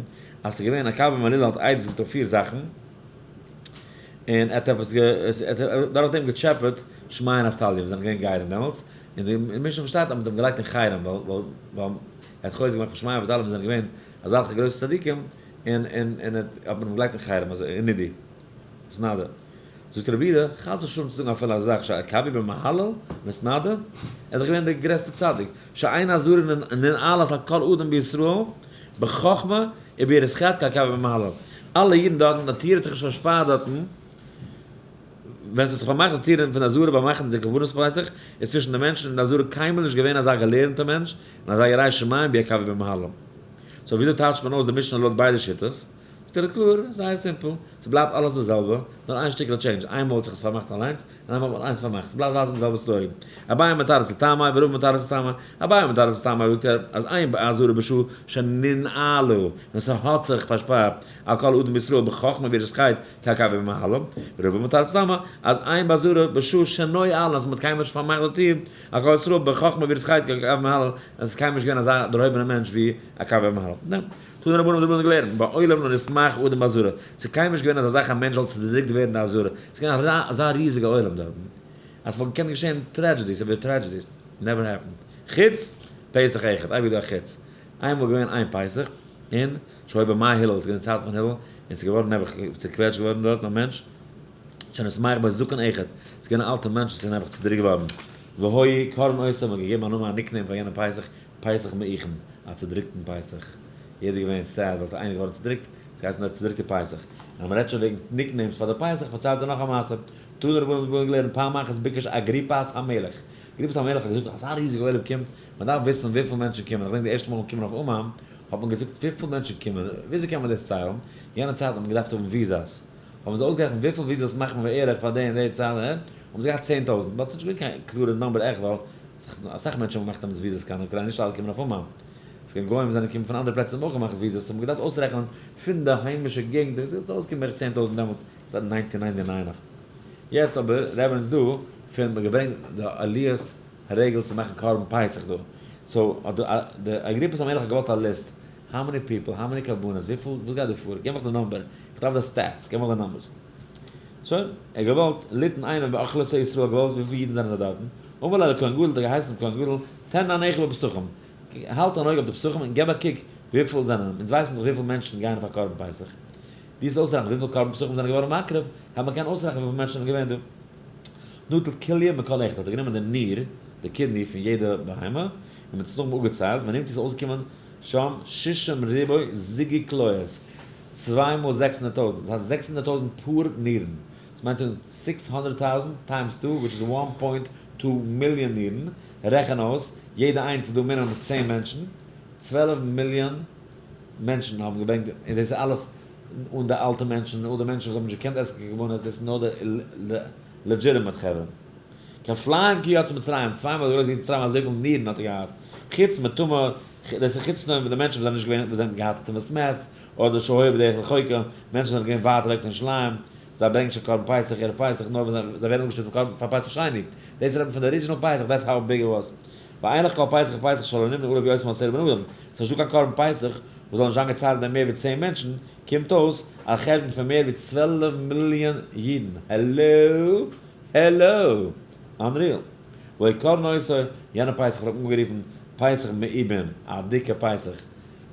אז ס'איז געווען עקביה בן מהללאל האט עדות געזאגט אויף פיר זאכן, און ער האט עפעס דורך דעם געטשעפעט שמעיה און אבטליון וואס זענען געווען גרים דעמאלטס, און די משנה פארשטייט אז מ'האט אים געלייגט אין חרם ווייל ער האט חוזק געמאכט פון שמעיה און אבטליון וואס זענען געווען אזעלכע גרויסע צדיקים, און און און האט מען אים געלייגט אין חרם אזוי אין נידי נתנדה. זאגט רבי יהודה, חס ושלום צו זאגן אפילו אזא זאך שעקביה בן מהללאל נתנדה, ער איז דאך געווען דער גרעסטער צדיק, שאין עזרה ננעלת על כל אדם בישראל בחכמה וביראת חטא כעקביה בן מהללאל. אלע אידן דארטן, די טיר האט זיך נישט פארשפארט דארטן, ווען ס'האט זיך פארמאכט די טירן פון די עזרה ביים מאכן די קרבנות פסח, איז צווישן די מענטשן אין די עזרה קיינמאל נישט געווען אזא געלערנטער מענטש און אזא ירא שמים ווי עקביה בן מהללאל. so וויאזוי טייטשט מען אויס די משנה לויט ביידע שיטות? זאגט ער קלאר, זייער simple, ס'בלייבט אלעס די זעלבע, נאר איין שטיקל change, איינמאל האט זיך עס פארמאכט אליינס, און איינמאל האט מען אליינס פארמאכט, ס'בלייבט ווייטער די זעלבע story. אביי מתרץ לטעמיה ורבא מתרץ לטעמיה, אביי מתרץ לטעמיה זאגט ער אז אין בעזרה בשעה שננעלה, ווען ס'האט זיך פארשפארט על כל אדם בישראל בחכמה וביראת חטא כעקביה בן מהללאל, ורבא מתרץ לטעמיה אז אין בעזרה בשעה שנועלה אז מ'האט קיינמאל נישט פארמאכט די טיר על כל ישראל בחכמה וביראת חטא כעקביה בן מהללאל, עס איז קיינמאל נישט געווען אזא דערהויבענער מענטש ווי עקביה בן מהללאל. ניין. תנו רבנן האבן די רבנן געלערנט, בעולם לא נתמעך אדם בעזרה. ס'איז קיינמאל נישט געווען אזא זאך א מענטש זאל צודריקט ווערן אין די עזרה. ס'איז געווען אזא ריזיגע עולם דארטן, אז ס'וואלט געקענט געשען tragedies איבער tragedies. Never happened. חוץ פסח אחד. אייביג דא א חוץ. איינמאל געווען איין פסח, און שהיה בימי הלל, ס'איז געווען די צייט פון הלל, און ס'איז געווארן נעבעך צוקוועטשט געווארן דארטן א מענטש, שנתמעך בו זקן אחד, ס'איז געווען א אלטע מענטש וואס איז נעבעך צודריקט געווארן. והיו קוראין אותו, מ'האט געגעבן א נאמען א nickname פאר יענעם פסח, פסח מעוכין, א צודריקטן פסח. יעדער געווען sad ווייל ס'איז איינער געווארן צודריקט, ס'האט געהייסן דער צודריקטער פסח. און אז מ'רעדט שוין וועגן nicknames פאר די פסח, פארציילט ער נאך א מעשה. תנו רבנן האט געוואלט לערנען פעם אחת ביקש אגריפס המלך. אגריפס המלך האט געזאגט אזא ריזיגע עולם קומט, מ'דארף וויסן וויפיל מענטשן קומען. איך געדענק די ערשטע מאל מ'קומען אויף אומאן, האט מען געזאגט וויפיל מענטשן קומען, וויאזוי קען מען דאס ציילן? יענע צייט האט מען געדארפט האבן וויזאס. האבן זיי אויסגערעכנט וויפיל וויזאס מאכט מען בערך פאר די און די צייט, האבן זיי געהאט 10,000, but ס'נישט געווען קיין קלארע number עכט ווייל אסאך מענטשן האבן געמאכט דעמאלטס וויזאס קיין אוקריינע, נישט אלע קומען אויף אומאן, ס'געווען גוים וואס זענען געקומען פון אנדערע פלעצער האבן אויך געמאכט וויזאס, האט מען געדארפט אויסרעכענען פון די היימישע געגנט, און ס'איז אויסגעקומען בערך 10,000 דעמאלטס, ס'איז 1999 נאך. יעצט אבער רעדן אונז דא פון מ'האט געברענגט די עליית הרגל צו מאכן קרבן פסח דא, so האט די אגריפס המלך האט געוואלט א list, how many people, how many קרבנות, וויפיל, וואס גייט דא פאר, געב מיך די number, איך דארף די stats, געב מיך די numbers. שוין, ער האט געוואלט, ליתן עינו באוכלוסי ישראל, געוואלט וויפיל אידן זענען זיי דארטן, אמר ליה לכהן גדול, האט ער געהייסן צום כהן גדול, תן עיניך בפסחים, האלט אן אויג אויף די פסחים און געב א קוק וויפיל זענען, אונז ווייסן דאך וויפיל מענטשן גייען אויף א קרבן פסח, דו וועסט אויסרעכענען וויפיל קרבן פסחים זענען געווארן מקריב, העט מען קענען אויסרעכענען וויפיל מענטשן זענען געווען דא. נטל כליה מכל אחד, האט ער גענומען די ניר, די kidney פון יעדע בהמה, און מען האט עס נאכדעם אפגעציילט, ונמצא איז אויסגעקומען שם שישים ריבוא זוגי כליות, צוויי מאל 600,000, דאס הייסט 600,000 פאר נירן, דאס מיינט צו זאגן 600,000 times two which is one point two מיליאן נירן, רעכן אויס, יעדע איינס איז דא מינימום 10 מענטשן, 12 מיליאן מענטשן האבן געברענגט, און דאס איז אלעס אן די אלטע מענטשן, אן די מענטשן וואס האבן נישט געקענט עסן קיין קרבנות, דאס איז נאר די legitimate חברה. כפליים כי יצא מצרים, צוויי מאל אזוי גרויס ווי מצרים אזויפיל נירן האט ער געהאט, חוץ מטומאה, דאס איז חוץ נאר די מענטשן וואס זענען נישט געווען, וואס זענען געהאט טומאת מת, אדער שהיו בדרך רחוקה, מענטשן זענען געווען ווייט אוועק פון ירושלים, זיי ברענגן נישט קיין קרבן פסח ערב פסח נאר ווען זיי ווערן אנגעשטופט פון קרבן פאר פסח שני, דאס רעדט מען פון די original פסח, that's how big it was. ואין לך כל פסח ופסח שלא נמנו עליו יותר מעשרה בני אדם, ס'איז נישטא קיין קרבן פסח וואס זאל נישט זיין געציילט מיט מער ווי 10 מענטשן, קומט אויס א חשבון פון מער ווי 12 מיליאן אידן, העלאו! העלאו! Unreal! והיו קוראין אותו, יענע פסח האט מען אנגערופן פסח מעובין, א דיקע פסח,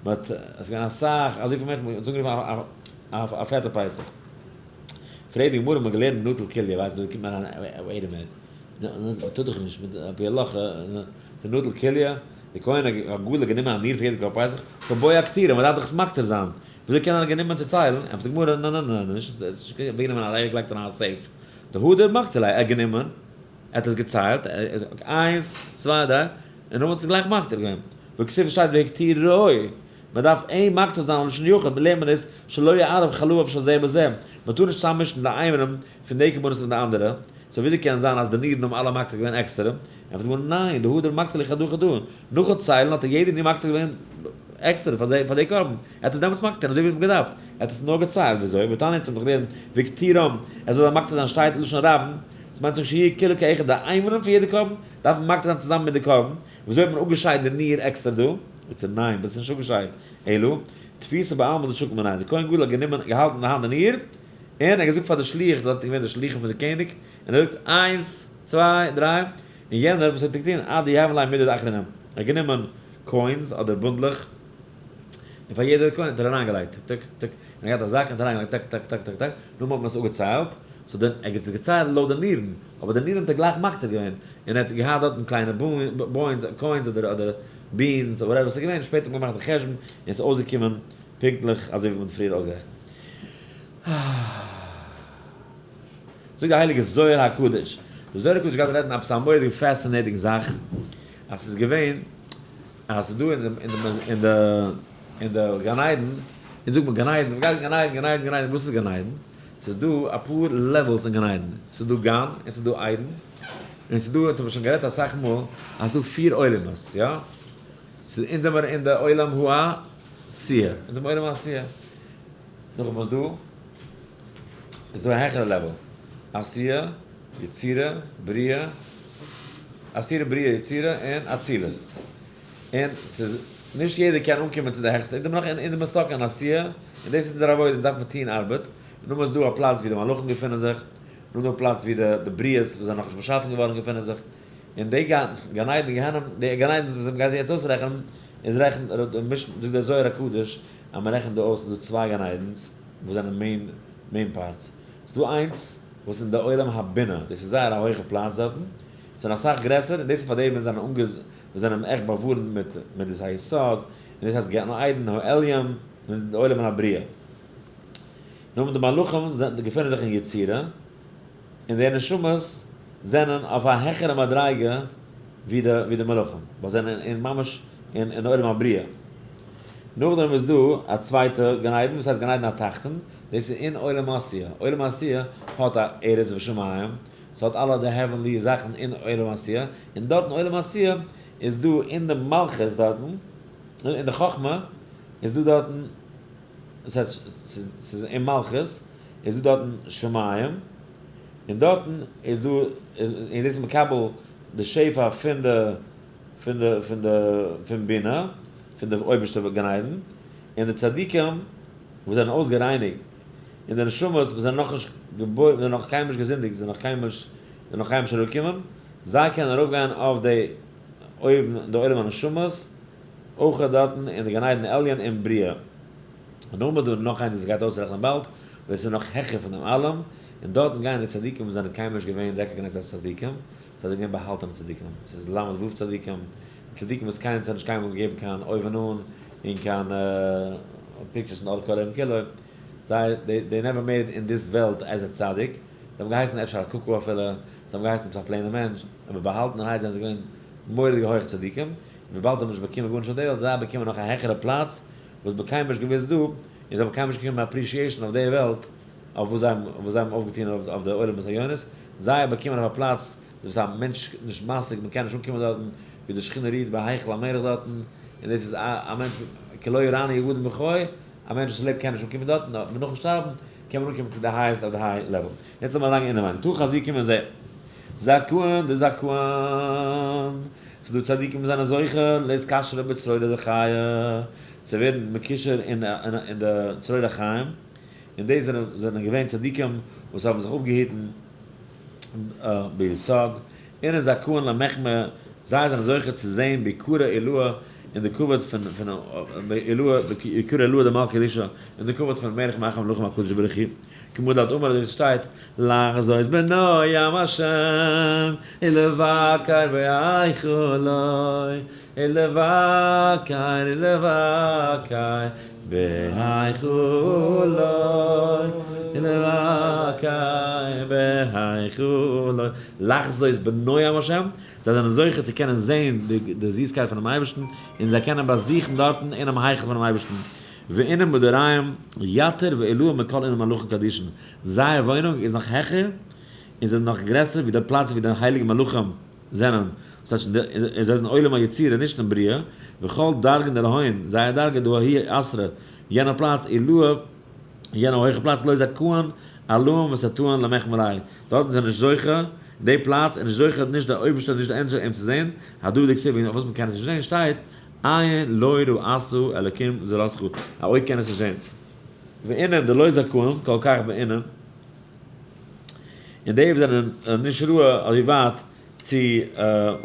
but עס איז געווען אסאך, אזויפיל מענטשן, מען האט עס אנגערופן א פעטע פסח. פרעגט די גמרא, מען האט געלערנט נוטל כליה, ווייסט דא קומט מען אריין, wait a minute, טוט דאך נישט מיט על פי הלכה, די נוטל כליה, די כהן הגדול האט גענומען א ניר פון יעדע קרבן פסח, ובעי אקטורי, מען דארף דאך עס מקטיר זיין, וויאזוי קען ער גענומען צו ציילן? ענטפערט די גמרא, נע נע נע, נישט גענומען אריין געלייגט אין א safe, דהדר מקטר ליה, ער האט גענומען, ער האט עס געציילט, איינס, צוויי, דריי, און נאכדעם האט עס גלייך מקטיר געווען. וכתיב שטייט והקטירו, מען דארף אים מקטיר זיין לשון יחיד, לערנט מען עס שלא יערב חלביו של זה בזה, מען טאר נישט צוזאממישן די איברים פון די קרבנות מיט די אנדערע, so וויאזוי קען זיין אז די נירן האבן אלע מקטיר געווען עקסטערע? ענטפערט די גמרא, ניין, דהדר מקטר להו חדא חדא, נאכן ציילן האט ער יעדע ניר מקטיר געווען עקסטערע פאר די קרבן, ער האט עס דעמאלטס מקטיר אזוי ווי עס האט געדארפט, ער האט עס נאר געציילט, וויאזוי? ותניא צום זיך לערנען והקטירם, ער זאל זיי מקטיר זיין שטייט לשון רבים, דאס מיינט זאגן שיהי' כולו כאחד, די איברים פון יעדע קרבן דארפן מקטיר זיין צוזאמען מיט די קרבן, וויאזוי האט מען אפגעשיידט די ניר עקסטער דא? זאגט ער ניין, דאס איז נישט אפגעשיידט, אלא תפיסא בעלמא דשקיל מיניה, די כהן גדול האט גענומען געהאלטן אין די האנט די ניר, און ער האט געזאגט פאר די שליח, דארט איז געווען די שליחים פון די קעניג, און ער זאגט איינס, צוויי, דריי, און יענער וואס האט געטון עד דיהבין ליה מידי דאחרינן, ער האט גענומען coins אדער בונדלעך, און פאר יעדע coin האט ער אריינגעלייגט, טק טק, און ער האט געהאט א זאק און האט אריינגעלייגט טק טק טק טק טק, נאכדעם האט מען עס אפגעציילט, so דען ער האט עס געציילט לויט די נירן, אבער די נירן האט ער גלייך מקטיר געווען, און ער האט געהאט דארטן קליינע bones, coins אדער אדער beans אדער whatever ס'איז געווען, שפעטער האט מען געמאכט די חשבון און ס'איז אויסגעקומען פונקטליך אזוי ווי מ'האט פריער אויסגערעכנט. זאגט די הייליגע זוהר הקדוש, די זוהר הקדוש גייט רעדן עפעס א מורא'דיגע fascinating זאך, אז ס'איז געווען, אז ס'איז דא אין די אין די גן עדן, אונז זאגט מען גן עדן, מ'גייט גן עדן, גן עדן, גן עדן, וואס איז גן עדן? ס'איז דא אפאר levels אין גן עדן, ס'איז דא גן און ס'איז דא עדן, און ס'איז דא, אונז האבן שוין גערעדט אסאך מאל, אז ס'איז דא פיר עולמות, יא? ס'איז אונז זעמער אין די עולם העשיה, אונז זעמער עולם העשיה, נאכדעם וואס דא איז דא א העכערע level, עשיה, יצירה, בריאה, עשירה בריאה יצירה און אצילות, און ס'איז נישט יעדער קען אנקומען צו די העכסטע, אונז זעמער נאך אונז זעמער stuck אין עשיה, און דאס איז אונזער עבודה, אונז דארף מיר טון ארבעט, און נאכדעם איז דא א פלאץ ווי די מלאכים געפינען זיך, נאכדעם א פלאץ ווי די בריאות וואס זענען נאכנישט באשאפן געווארן געפינען זיך, און די גן עדן גיהנום, די גן עדנס וואס מ'גייט יעצט אויסרעכענען, איז רעכנט די משנה, זאגט דער זוהר הקדוש, אז מ'רעכנט דא אויס איז דא צוויי גן עדנס וואס זענען main main parts, ס'איז דא איינס וואס אין די עולם הבינה, דאס איז זייער א הויכע פלאץ דארטן, ס'איז נאך אסאך גרעסער, און דאס איז פאר די וואס זענען אנגעז וואס זענען עכט באווארנט מיט מידת היסוד, און דאס הייסט גן עדן העליון, און די עולם הבריאה. נאכדעם די מלאכים געפינען זיך אין יצירה. און די נשמות זענען אויף א העכערע מדריגה ווי די ווי די מלאכים, ווייל זיי זענען אין ממש אין אין עולם הבריאה. נאכדעם איז דא א צווייטע גן עדן וואס הייסט גן עדן התחתון, דאס איז אין עולם העשיה, עולם העשיה האט א ארץ ושמים, ס'האט אלע די heavenly זאכן אין עולם העשיה, און דארט אין עולם העשיה איז דא אין די מלכות דארטן, אין די חכמה איז דא דארטן, דאס הייסט ס'איז אין מלכות, איז דא דארטן שמים, און דארטן איז דא, און דאס איז מקבל די שפע פון די, פון די, פון די, פון בינה, פון די אויבערשטע גן עדן, און די צדיקים וואס זענען אויסגערייניגט, און די נשמות וואס זענען נאכנישט געבוירן, זענען נאך קיינמאל נישט געזינדיגט, זענען נאך קיינמאל נישט, זענען נאך קיינמאל נישט אראפגעקומען, זיי קענען ארויפגיין אויף די אויבן, די עולם הנשמות, אויך דארטן אין די גן עדן עליון אין בריאה. און נאכדעם איז דא נאך איינס וואס גייט אויסרעכענען באלד, וואס איז נאך העכער פון דעם אלעם, און דארטן גייען די צדיקים וואס זענען קיינמאל נישט געווען recognized אלס צדיקים, זיי זענען געווען באהאלטענע צדיקים, ס'איז ל' ו' צדיקים, די צדיקים וואס קיינער האט נישט קיינמאל געגעבן קיין אויבן אן און קיין pictures פון אור כל העולם כולו, זיי they never made in this וועלט as א צדיק, זיי האבן געהייסן אפשר א קוקו אפילו, זיי האבן געהייסן עפעס א plain ער מענטש, אבער באהאלטענערהייט זענען זיי געווען מורא'דיגע הויכע צדיקים, און וויבאלד זיי האבן נישט באקומען גארנישט אויף די וועלט, זיי באקומען נאך א העכערע פלאץ, וואס מ'האט קיינמאל נישט געוואוסט דא, און זיי האבן קיינמאל נישט באקומען appreciation אויף די וועלט אויף וואס זיי וואס זיי האבן אויפגעטון אויף די עולמות העליונות. זיי באקומען אויף א פלאץ וואס א מענטש נישט משיג, מען קען נישט אנקומען דארטן, ווי די שכינה רוהט בהיכל המלך דארטן, און דאס איז א מענטש כלא יראני האדם וחי, א מענטש וואס לעבט קען נישט אנקומען דארטן, אבער נאכן שטארבן קען מען אנקומען צו די highest of the high level. יעצט לאמיר אריינגיין אינעווייניג. תא חזי קום און זע. זכאין דזכאין, ס'איז דא צדיקים וואס זענען זוכה לאתקשרא בצרורא דחיי, צו ווערן מקושר אין די צרור החיים, און דאס זענען געווען צדיקים וואס האבן זיך אפגעהיטן ביסוד, אינון זכאין למחמי, זיי זענען זוכה צו זען ביקרא עילאה אין די כבוד פון עילאה, ביקרא עילאה דמלכא קדישא, אין די כבוד פון מלך מלכי המלכים הקדוש ברוך הוא, כמה דאת אמר אזוי ווי ס'שטייט, לחזות בנועם השם, ולבקר בהיכלו, ולבקר ולבקר בהיכלו, ולבקר בהיכלו, לחזות בנועם השם, זיי זענען זוכה צו קענען זען די זיסקייט פונעם אייבערשטן, און זיי קענען באזוכן דארטן אינעם היכל פונעם אייבערשטן, ואינון מדוריהם יתיר ועילאה מכל אינון מלאכין קדישין, זייער וואוינונג איז נאך העכער און זיי זענען נאך גרעסער ווי די פלאץ ווי די הייליגע מלאכים זענען, וואס טייטש זיי זענען עולם היצירה נישט אין בריאה, וכל דרגין דלהון, זייער דרגה דההיא אתרא, יענע פלאץ עילאה, יענע הויכע פלאץ לא זכאין עלאין ותתאין למחמי ליה, דארטן זענען נישט זוכה, די פלאץ איז נישט זוכה נישט דער אויבערשטער נישט די angel אים צו זען, הדא דכתיב אויף וואס מען קען עס נישט זען שטייט, עין לא ראתה אלקים זולתך, א אויג קען עס נישט זען. ואינון דלא זכאין כל כך בעינן, און די וואס זענען נישט ראוי אזוי ווייט צו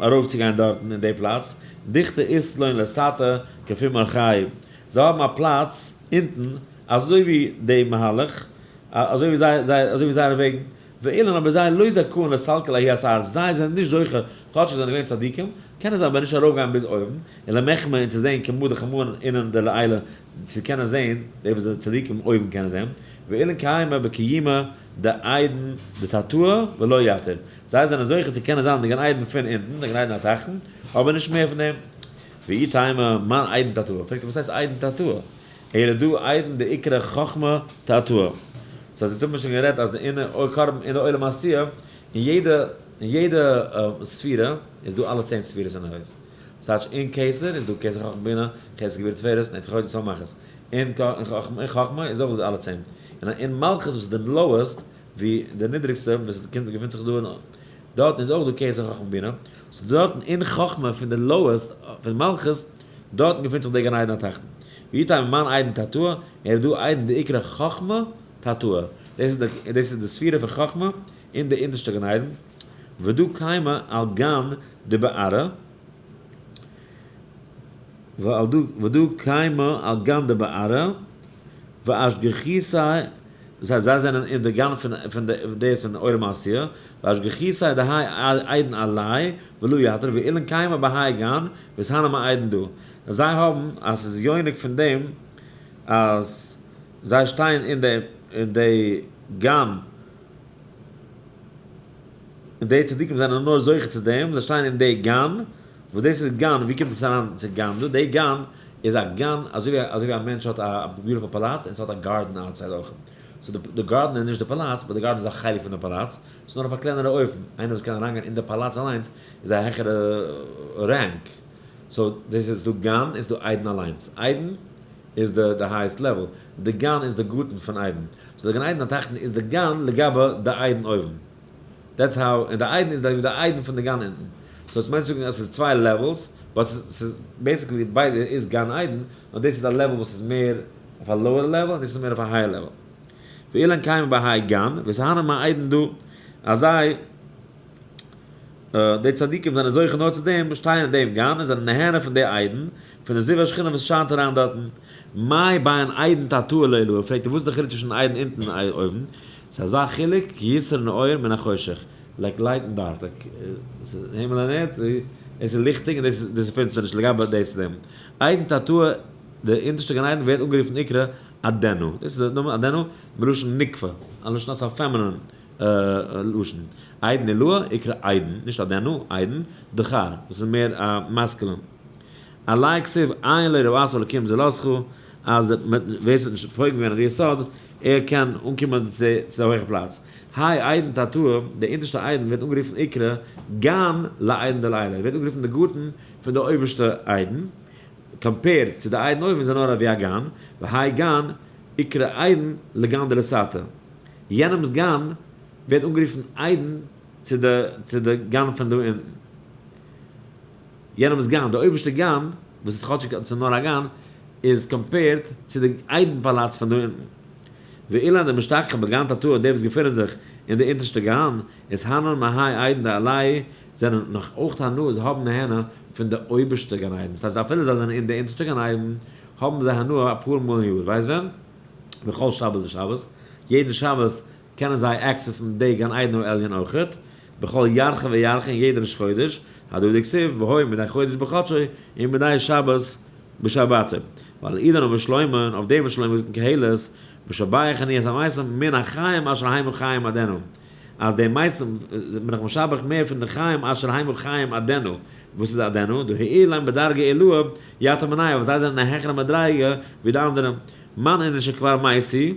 ארויפצוגיין דארטן אין די פלאץ, דוכתא אית לון לתתא כפום אורחייהו, זיי האבן א פלאץ אונטן אזוי ווי די מהלך, אזוי ווי זיי, אזוי ווי זייערע וועגן, ואינון אבער זיי לא זכאין לסלקא לההוא אתר, זיי זענען נישט זוכה, כאטש זיי זענען געווען צדיקים, קענען זיי אבער נישט ארויפגיין ביז אויבן, און למחמי און צו זען כמה דחמאן אינון דלעילא, צו קענען זען די וואס די צדיקים אויבן קענען זען, ואינון קיימי בקיומא דעידן דתתאה ולא יתיר, זיי זענען זוכה צו קענען זיין די גן עדן פון אונטן, די גן עדן התחתון, אבער נישט מער פון דעם. ואי תימא מאן עידן תתאה, פרעגט ער וואס הייסט עידן תתאה? אלא דא עידן דאיקרי חכמה תתאה. סא יעצט האט מען שוין גערעדט אז די אין קרבן אין די עולם העשיה, אין יעדע אין יעדע ספירה איז דא אלע 10 ספירות אין הויז. ס'טייטש אין כתר איז דא כתר חכמה בינה, כתר גבורה תפארת, נצח הוד יסוד מלכות. אין חכמה איז אויך דא אלע 10. און אין מלכות וואס איז די lowest, ווי די נידריגסטע וואס געפינט זיך דא אין דארטן איז אויך דא כתר חכמה בינה. so דארטן אין חכמה פון די lowest פון מלכות, דארטן געפינט זיך די גן עדן התחתון. ואי תימא מאן עידן תתאה, ער איז דא עידן דאיקרי חכמה תתאה. דאס איז די ספירה פון חכמה אין די אונטערשטע גן עדן. ודא קיימא על גן דבארעא, ודא קיימא על גן דבארעא, ואשגחיסי, דאס הייסט זיי זענען אין די גן פון דאס פון עולם העשיה, ואשגחיסי דהאי עידן עלי ולא יתר, ואילן קיימא בהאי גן, ואתהני מעידן דא. זיי האבן אז ס'איז יונק פון דעם אז זיי שטייען אין די גן, און די צדיקים זענען נאר זוכה צו דעם, זיי שטייען אין די גן, וואס דאס איז גן, ווי קומט עס אריין צו גן דא? די גן איז א גן, אזוי ווי א מענטש האט א beautiful פאלאץ און ס'האט א garden outside אויך. so די garden איז נישט די פאלאץ, but די garden איז א חלק פון די פאלאץ, ס'איז נאר אויף א קלענערע אופן, איינער וואס קען אריינגיין אין די פאלאץ אליינס איז א העכערע rank. so דאס איז דא גן, איז דא עדן אליינס. עדן איז די highest level, די גן איז די גארטן פון עדן. so די גן עדן התחתון איז די גן לגבי די עדן אויבן. that's how, און די עדן איז די עדן פון די גן אונטן. so עס מיינט צו זאגן אז ס'איז צוויי levels, but ס'איז basically ביידע איז גן עדן, נאר דאס איז א level וואס איז מער אויף א lower level און דאס איז מער אויף א higher level. ואילן קיימא בהאי גן, ואתהני מעידן דא, אז זיי, די צדיקים זענען זוכה נאר צו דעם, שטייען אין דעם גן און זענען נהנה פון די עדן, פון די זיו השכינה וואס שיינט אריין דארטן. מאי בין עידן תתאה לעילאה, פרעגט ער וואס איז די חילוק צווישן עדן אונטן און אויבן? ס'איז אזא חילוק כיתרון האור מן החושך, like light און dark, like ס'איז הימל און ערד, דאס איז ליכטיג און דאס איז פינסטערניש לגבי דאס דעם. עידן תתאה, די אונטערשטע גן עדן ווערט אנגערופן איקרי עדנא, דאס איז די נאמען עדנא מלשון נקבה, א לשון אז ס'איז א feminine לשון. עידן עילאה איקרי עידן, נישט עדנא, עידן, דכר, וואס איז מער א masculine. עליה כתיב עין לא ראתה אלקים זולתך, אז ווער ס'האט נישט פוגם געווען אין די יסוד, ער קען אנקומען צו די הויכע פלאץ. האי עידן תתאה, די אונטערשטע עידן ווערט אנגערופן איקרא גן לעידן דלעילא, ווערט אנגערופן די גארטן פון די אויבערשטע עידן, compared צו די עידן אויבן איז ער נאר אווי א גן, והאי גן איקרא עידן לגן דלתתא, יענעמס גן ווערט אנגערופן עידן צו די צו די גן פון דא אונטן. יענעמס גן, די אויבערשטע גן, וואס איז כאטשיג ס'איז נאר א גן, איז compared צו די עידן פאלאץ פון דא אונטן. ואילן דמשתכחי בגן תתאה, די וואס געפינען זיך אין די אונטערשטע גן, איז הנן מהאי עידן דעילאי, זענען נאך אויך הנאה, זיי האבן נהנה פון די אויבערשטע גן עדן, ס'הייסט אפילו זיי זענען אין די אונטערשטע גן עדן, האבן זיי הנאה אפאר מאל אין יאר, ווייסט ווען? בכל שבת ושבת, יעדן שבת קענען זיי access ן די גן עדן העליון אויכעט, בכל ירחא וירחא אין יעדע ראש חודש, הדא דכתיב, והיה מדי חודש בחדשו, און מדי שבת בשבתו. ועל האידן אמר שלמה, און אויף דעם האט שלמה געזאגט אין קהלת, משבח אני את המתים מן החיים אשר המה חיים עדנה. אז די מתים בין איך משבח מער פון די חיים אשר המה חיים עדנה. וואס איז עדנה? דהא אילין בדרגא עילאה יתיר מינייהו, ווייל זיי זענען אין א העכערע מדריגה ווי די אנדערע. מאן אינון שכבר מתו?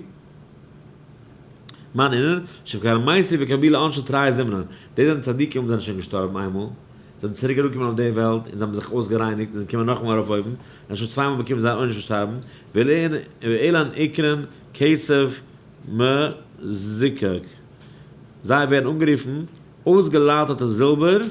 מאן אינון שכבר מתו וקבילו עונשא תרי זימנין. די זענען צדיקים וואס זענען שוין געשטארבן איינמאל, זיי זענען צוריק אראפגעקומען אויף די וועלט און זיי האבן זיך אויסגערייניגט און זענען געקומען נאכאמאל ארויף אויבן, זיי האבן שוין צוויי מאל באקומען זייער עונש פון שטארבן, ואילן איקרון כסף מזוקק, זיי ווערן אנגערופן אויסגעלייטערטע זילבער,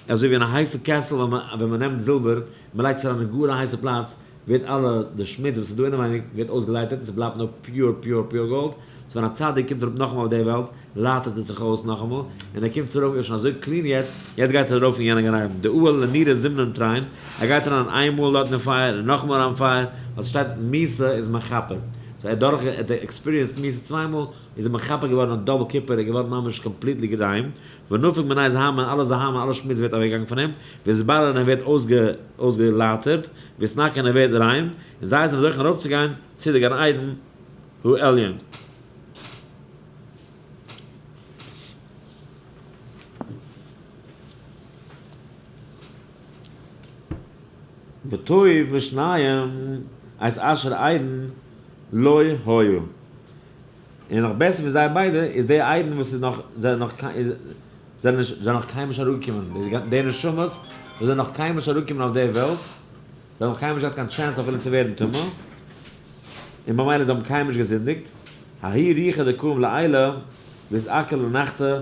אזוי ווי אין א הייסע קעסל ווען מען נעמט זילבער און מען לייגט עס אריין אין גאר א הייסע פלאץ, ווערט אלע די שמוץ וואס איז דא אינעווייניג ווערט אויסגעלייטערט און ס'בלייבט נאר pure pure pure גאלד, so ווען א צדיק קומט אראפ נאכאמאל אויף די וועלט לייטערט ער זיך אויס נאכאמאל און ער קומט צוריק ער איז שוין אזוי clean יעצט, יעצט גייט ער ארויף אין יענע גן עדן, דעאל לנורא זימנין תרין, ער גייט אריין איין מאל דארט אין פייער און נאכאמאל אריין פייער, ווייל ס'שטייט מיתה איז מכפר, so ער האט דורך ער האט experienced מיתה צוויי מאל, איז ער מכפר געווארן א double כיפור, ער איז געווארן ממש completely ריין, ונפיק מיניה זוהמא, אלע זוהמא, אלע שמוץ ווערט אוועקגעגאנגען פון אים, ואתברר און ער ווערט אויסגעלייטערט, ואתנקי און ער ווערט ריין, און זיי זענען זוכה ארויפצוגיין צו די גן עדן העליון. וטוב משניהם את אשר עדן לא היה. און נאך בעסער פון זיי ביידע איז די עדן וואס איז נאך זענען נאך זענען נישט זענען נאך קיינמאל נישט אראפגעקומען, די נשמות וואס זענען נאך קיינמאל נישט אראפגעקומען אויף די וועלט, זיי האבן קיינמאל נישט געהאט קיין chance אפילו צו ווערן טמא, און במילא זיי האבן קיינמאל נישט געזינדיגט, ההוא רוחא דקאים לעילא ואתעקל לנחתא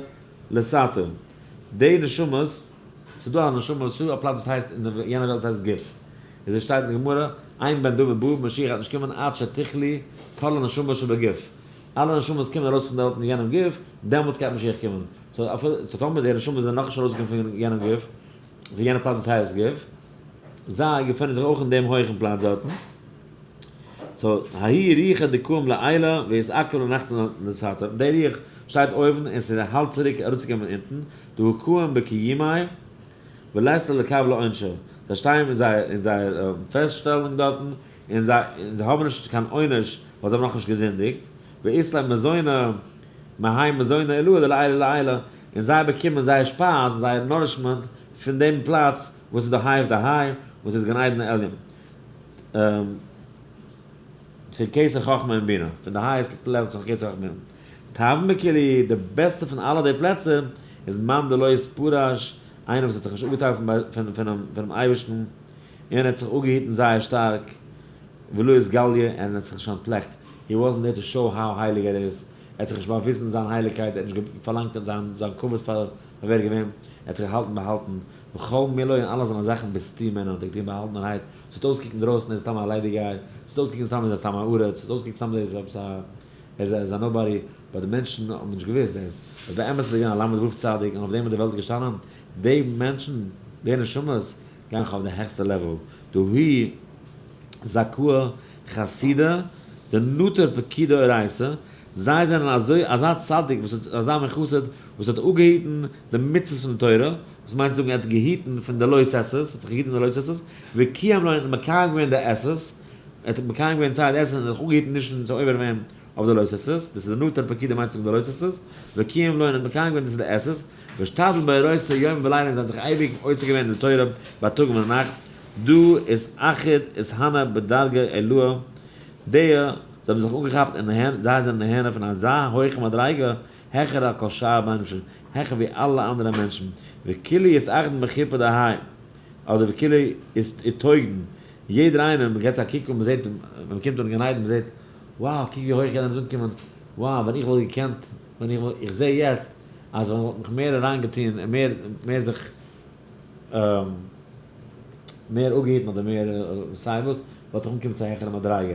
לתתא, די נשמות, ס'איז דא א נשמה, ס'איז דא א פלאץ וואס הייסט אין יענע וועלט וואס הייסט גוף, אזוי שטייט אין די גמרא, אין בן דוד בא, משיח גייט נישט קומען עד שתכלו כל הנשמות שבגוף, אלע נשמות קומען ארויס פון דארט אין יענעם גוף, דעמאלטס גייט משיח קומען, so אפילו, so טאמער די נשמות זענען נאכנישט ארויסגעקומען פון יענעם גוף, פון יענע פלאץ וואס הייסט גוף, זיי געפונען זיך אויך אין דעם הויכן פלאץ דארטן, so ההוא רוחא דקאים לעילא ואתעקל לנחתא לתתא, דער רוח שטייט אויבן און ס'האלט צוריק אראפצוקומען אונטן, דהא קאים בקיומיה ולית להו לקבלא עונשא, זיי שטייען אין זייער אין זייער פעסטשטעלונג דארטן, און זיי און זיי האבן נישט קיין עונש ווייל זיי האבן נאכנישט געזינדיגט, ואית להו מזונא מהאי מזונא עילאה דלעילא לעילא, און זיי באקומען זייער שפייז, זייער nourishment, פון דעם פלאץ וואס איז די high of the high, וואס איז גן עדן העליון. פון כתר חכמה און בינה, פון די highest levels פון כתר חכמה און בינה. טב מכולהו, די בעסטע פון אלע די פלעצער, איז מאן דלא אתפרש, איינער וואס האט זיך נישט אפגעטיילט פונעם אייבערשטן, און ער האט זיך אפגעהיטן זייער שטארק, ולא אתגלי, און ער האט זיך נישט אנטפלעקט, he wasn't there to show how הייליג ער איז, ער האט זיך נישט באוויזן זיין הייליגקייט, ער האט נישט פארלאנגט זיין כבוד פאר ווער ער איז געווען, ער האט זיך געהאלטן באהאלטן, וכל מילוי און אלע זיינע זאכן בסתימין האט ער געטון באהאלטענערהייט, ס'האט אויסגעקוקט אינדרויסן ער איז סתם א ליידיגייער, ס'האט אויסגעקוקט סתם ער איז סתם א עריץ, ס'האט אויסגעקוקט סתם ער איז עפעס א ער איז א nobody, but די מענטשן האבן נישט געוואוסט דאס, but באמת איז ער געווען א למד ו' צדיק און אויף דעם איז די וועלט געשטאנען, די מענטשן, די נשמות, גייען נאך אויף די העכסטע level, דהאי זכאה חסידא דנטר פקודי אורייתא, זיי זענען אזוי אזא צדיק וואס האט אזא מין חסיד וואס האט אפגעהיטן די מצוות פון די תורה, וואס מיינט צו זאגן ער האט געהיטן פון די לא תעשה'ס, ער האט זיך געהיטן פון די לא תעשה'ס, וקיים לון און מקיים געווען די עשה'ס, ער האט מקיים געווען סיי די עשה'ס און זיך אפגעהיטן נישט צו עובר ווערן אויף די לא תעשה'ס, דאס איז די נטר פקודי מיינט צו זאגן די לא תעשה'ס, וקיים לון און מקיים געווען דאס איז די עשה'ס, ואשתדל באורייתא יומם ולילה און זיי האבן זיך אייביג עוסק געווען אין די תורה בייטאג און ביינאכט, דא איז אחיד איז הנה בדרגא עילאה. די, זיי האבן זיך אנגעכאפט און נהנה, זיי זענען נהנה פון אזא הויכע מדריגה, העכער על כל שאר מענטשן, העכער ווי אלע אנדערע מענטשן, וכולהו אתאחדן בכיפה דהאי, אדער וכולהו אתאוגדן, יעדער איינער, מען געט זיך א קוק און מען זעט, ווען מען קומט אן אין גן עדן, מען זעט, wow, קוק ווי הויך יענער איז אנגעקומען, wow, ווען איך וואלט געקענט, ווען איך וואלט, איך זע יעצט אז ווען איך וואלט מיך מער אריינגעטון און מער, מער זיך, מער אפגעהיטן אדער מער סיי וואס, וואלט איך אנגעקומען צו א העכערע מדריגה.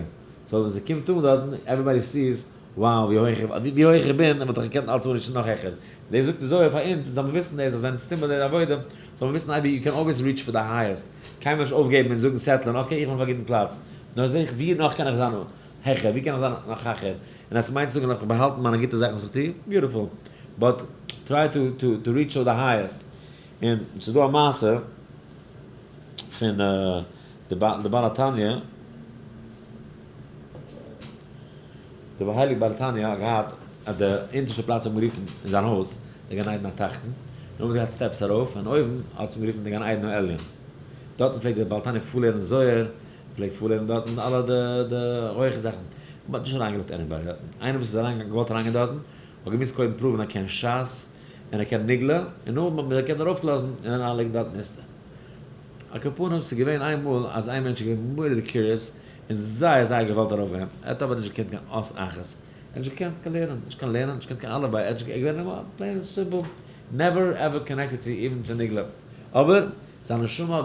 so ווען ס'קומט אן דארטן, everybody sees, wow, ווי הויך איך, ווי הויך איך בין, וואלט איך געקענט אלץ אנריטשן נאך העכער. דאס זאגט די זוהר פאר אונז, זאל מען וויסן דאס, אז ווען עס טוט מען די עבודה, זאל מען וויסן אייביג, you can always reach for the highest. קיינמאל נישט אויפגעבן און זאגן settle ען, okay, איך בין אויף א גוטן פלאץ. נאר זע איך, ווי נאך קען איך זיין העכער, ווי קען איך זיין נאך העכער. און אז ס'מיינט צו זאגן איך באהאלטן מיינע גוטע זאכן וואס איך טו, beautiful. But try to to to reach to the highest. און ס'איז דא א מעשה פון די בעל התניא, די הייליגע בעל התניא האט געהאט אז די אונטערשטע פלאץ האט מען גערופן אין זיין הויז די גן עדן התחתון, און אויבן האט געהאט steps ארויף, און אויבן האט מען גערופן די גן עדן העליון. דארטן פלעגט דער בעל התניא פארלערנען זוהר, פלעגט פארלערנען דארטן אלע די די הויכע זאכן. מען האט נישט אריינגעלאזט anybody דארטן. איינער וואס איז אריינגעגאנגען געוואלט אריינגיין דארטן, האט געמוזט קודם prove ן ער קען שס און ער קען נגלה, און נאכדעם האט מען געקענט ארויפלאזן און אריינלייגן דארטן נסתר. על כל פנים, ס'איז געווען איין מאל אז איין מענטש איז געווען מורא'דיג curious און זייער זייער געוואלט ארויפגיין, ער האט אבער נישט געקענט קיין אות אחת, ער האט נישט געקענט קיין לערנען, נישט קיין לערנען, נישט געקענט קיין אלף בית, ער איז געווען נארמאל, plain simple, never ever connected צו even צו נגלה, אבער זיין נשמה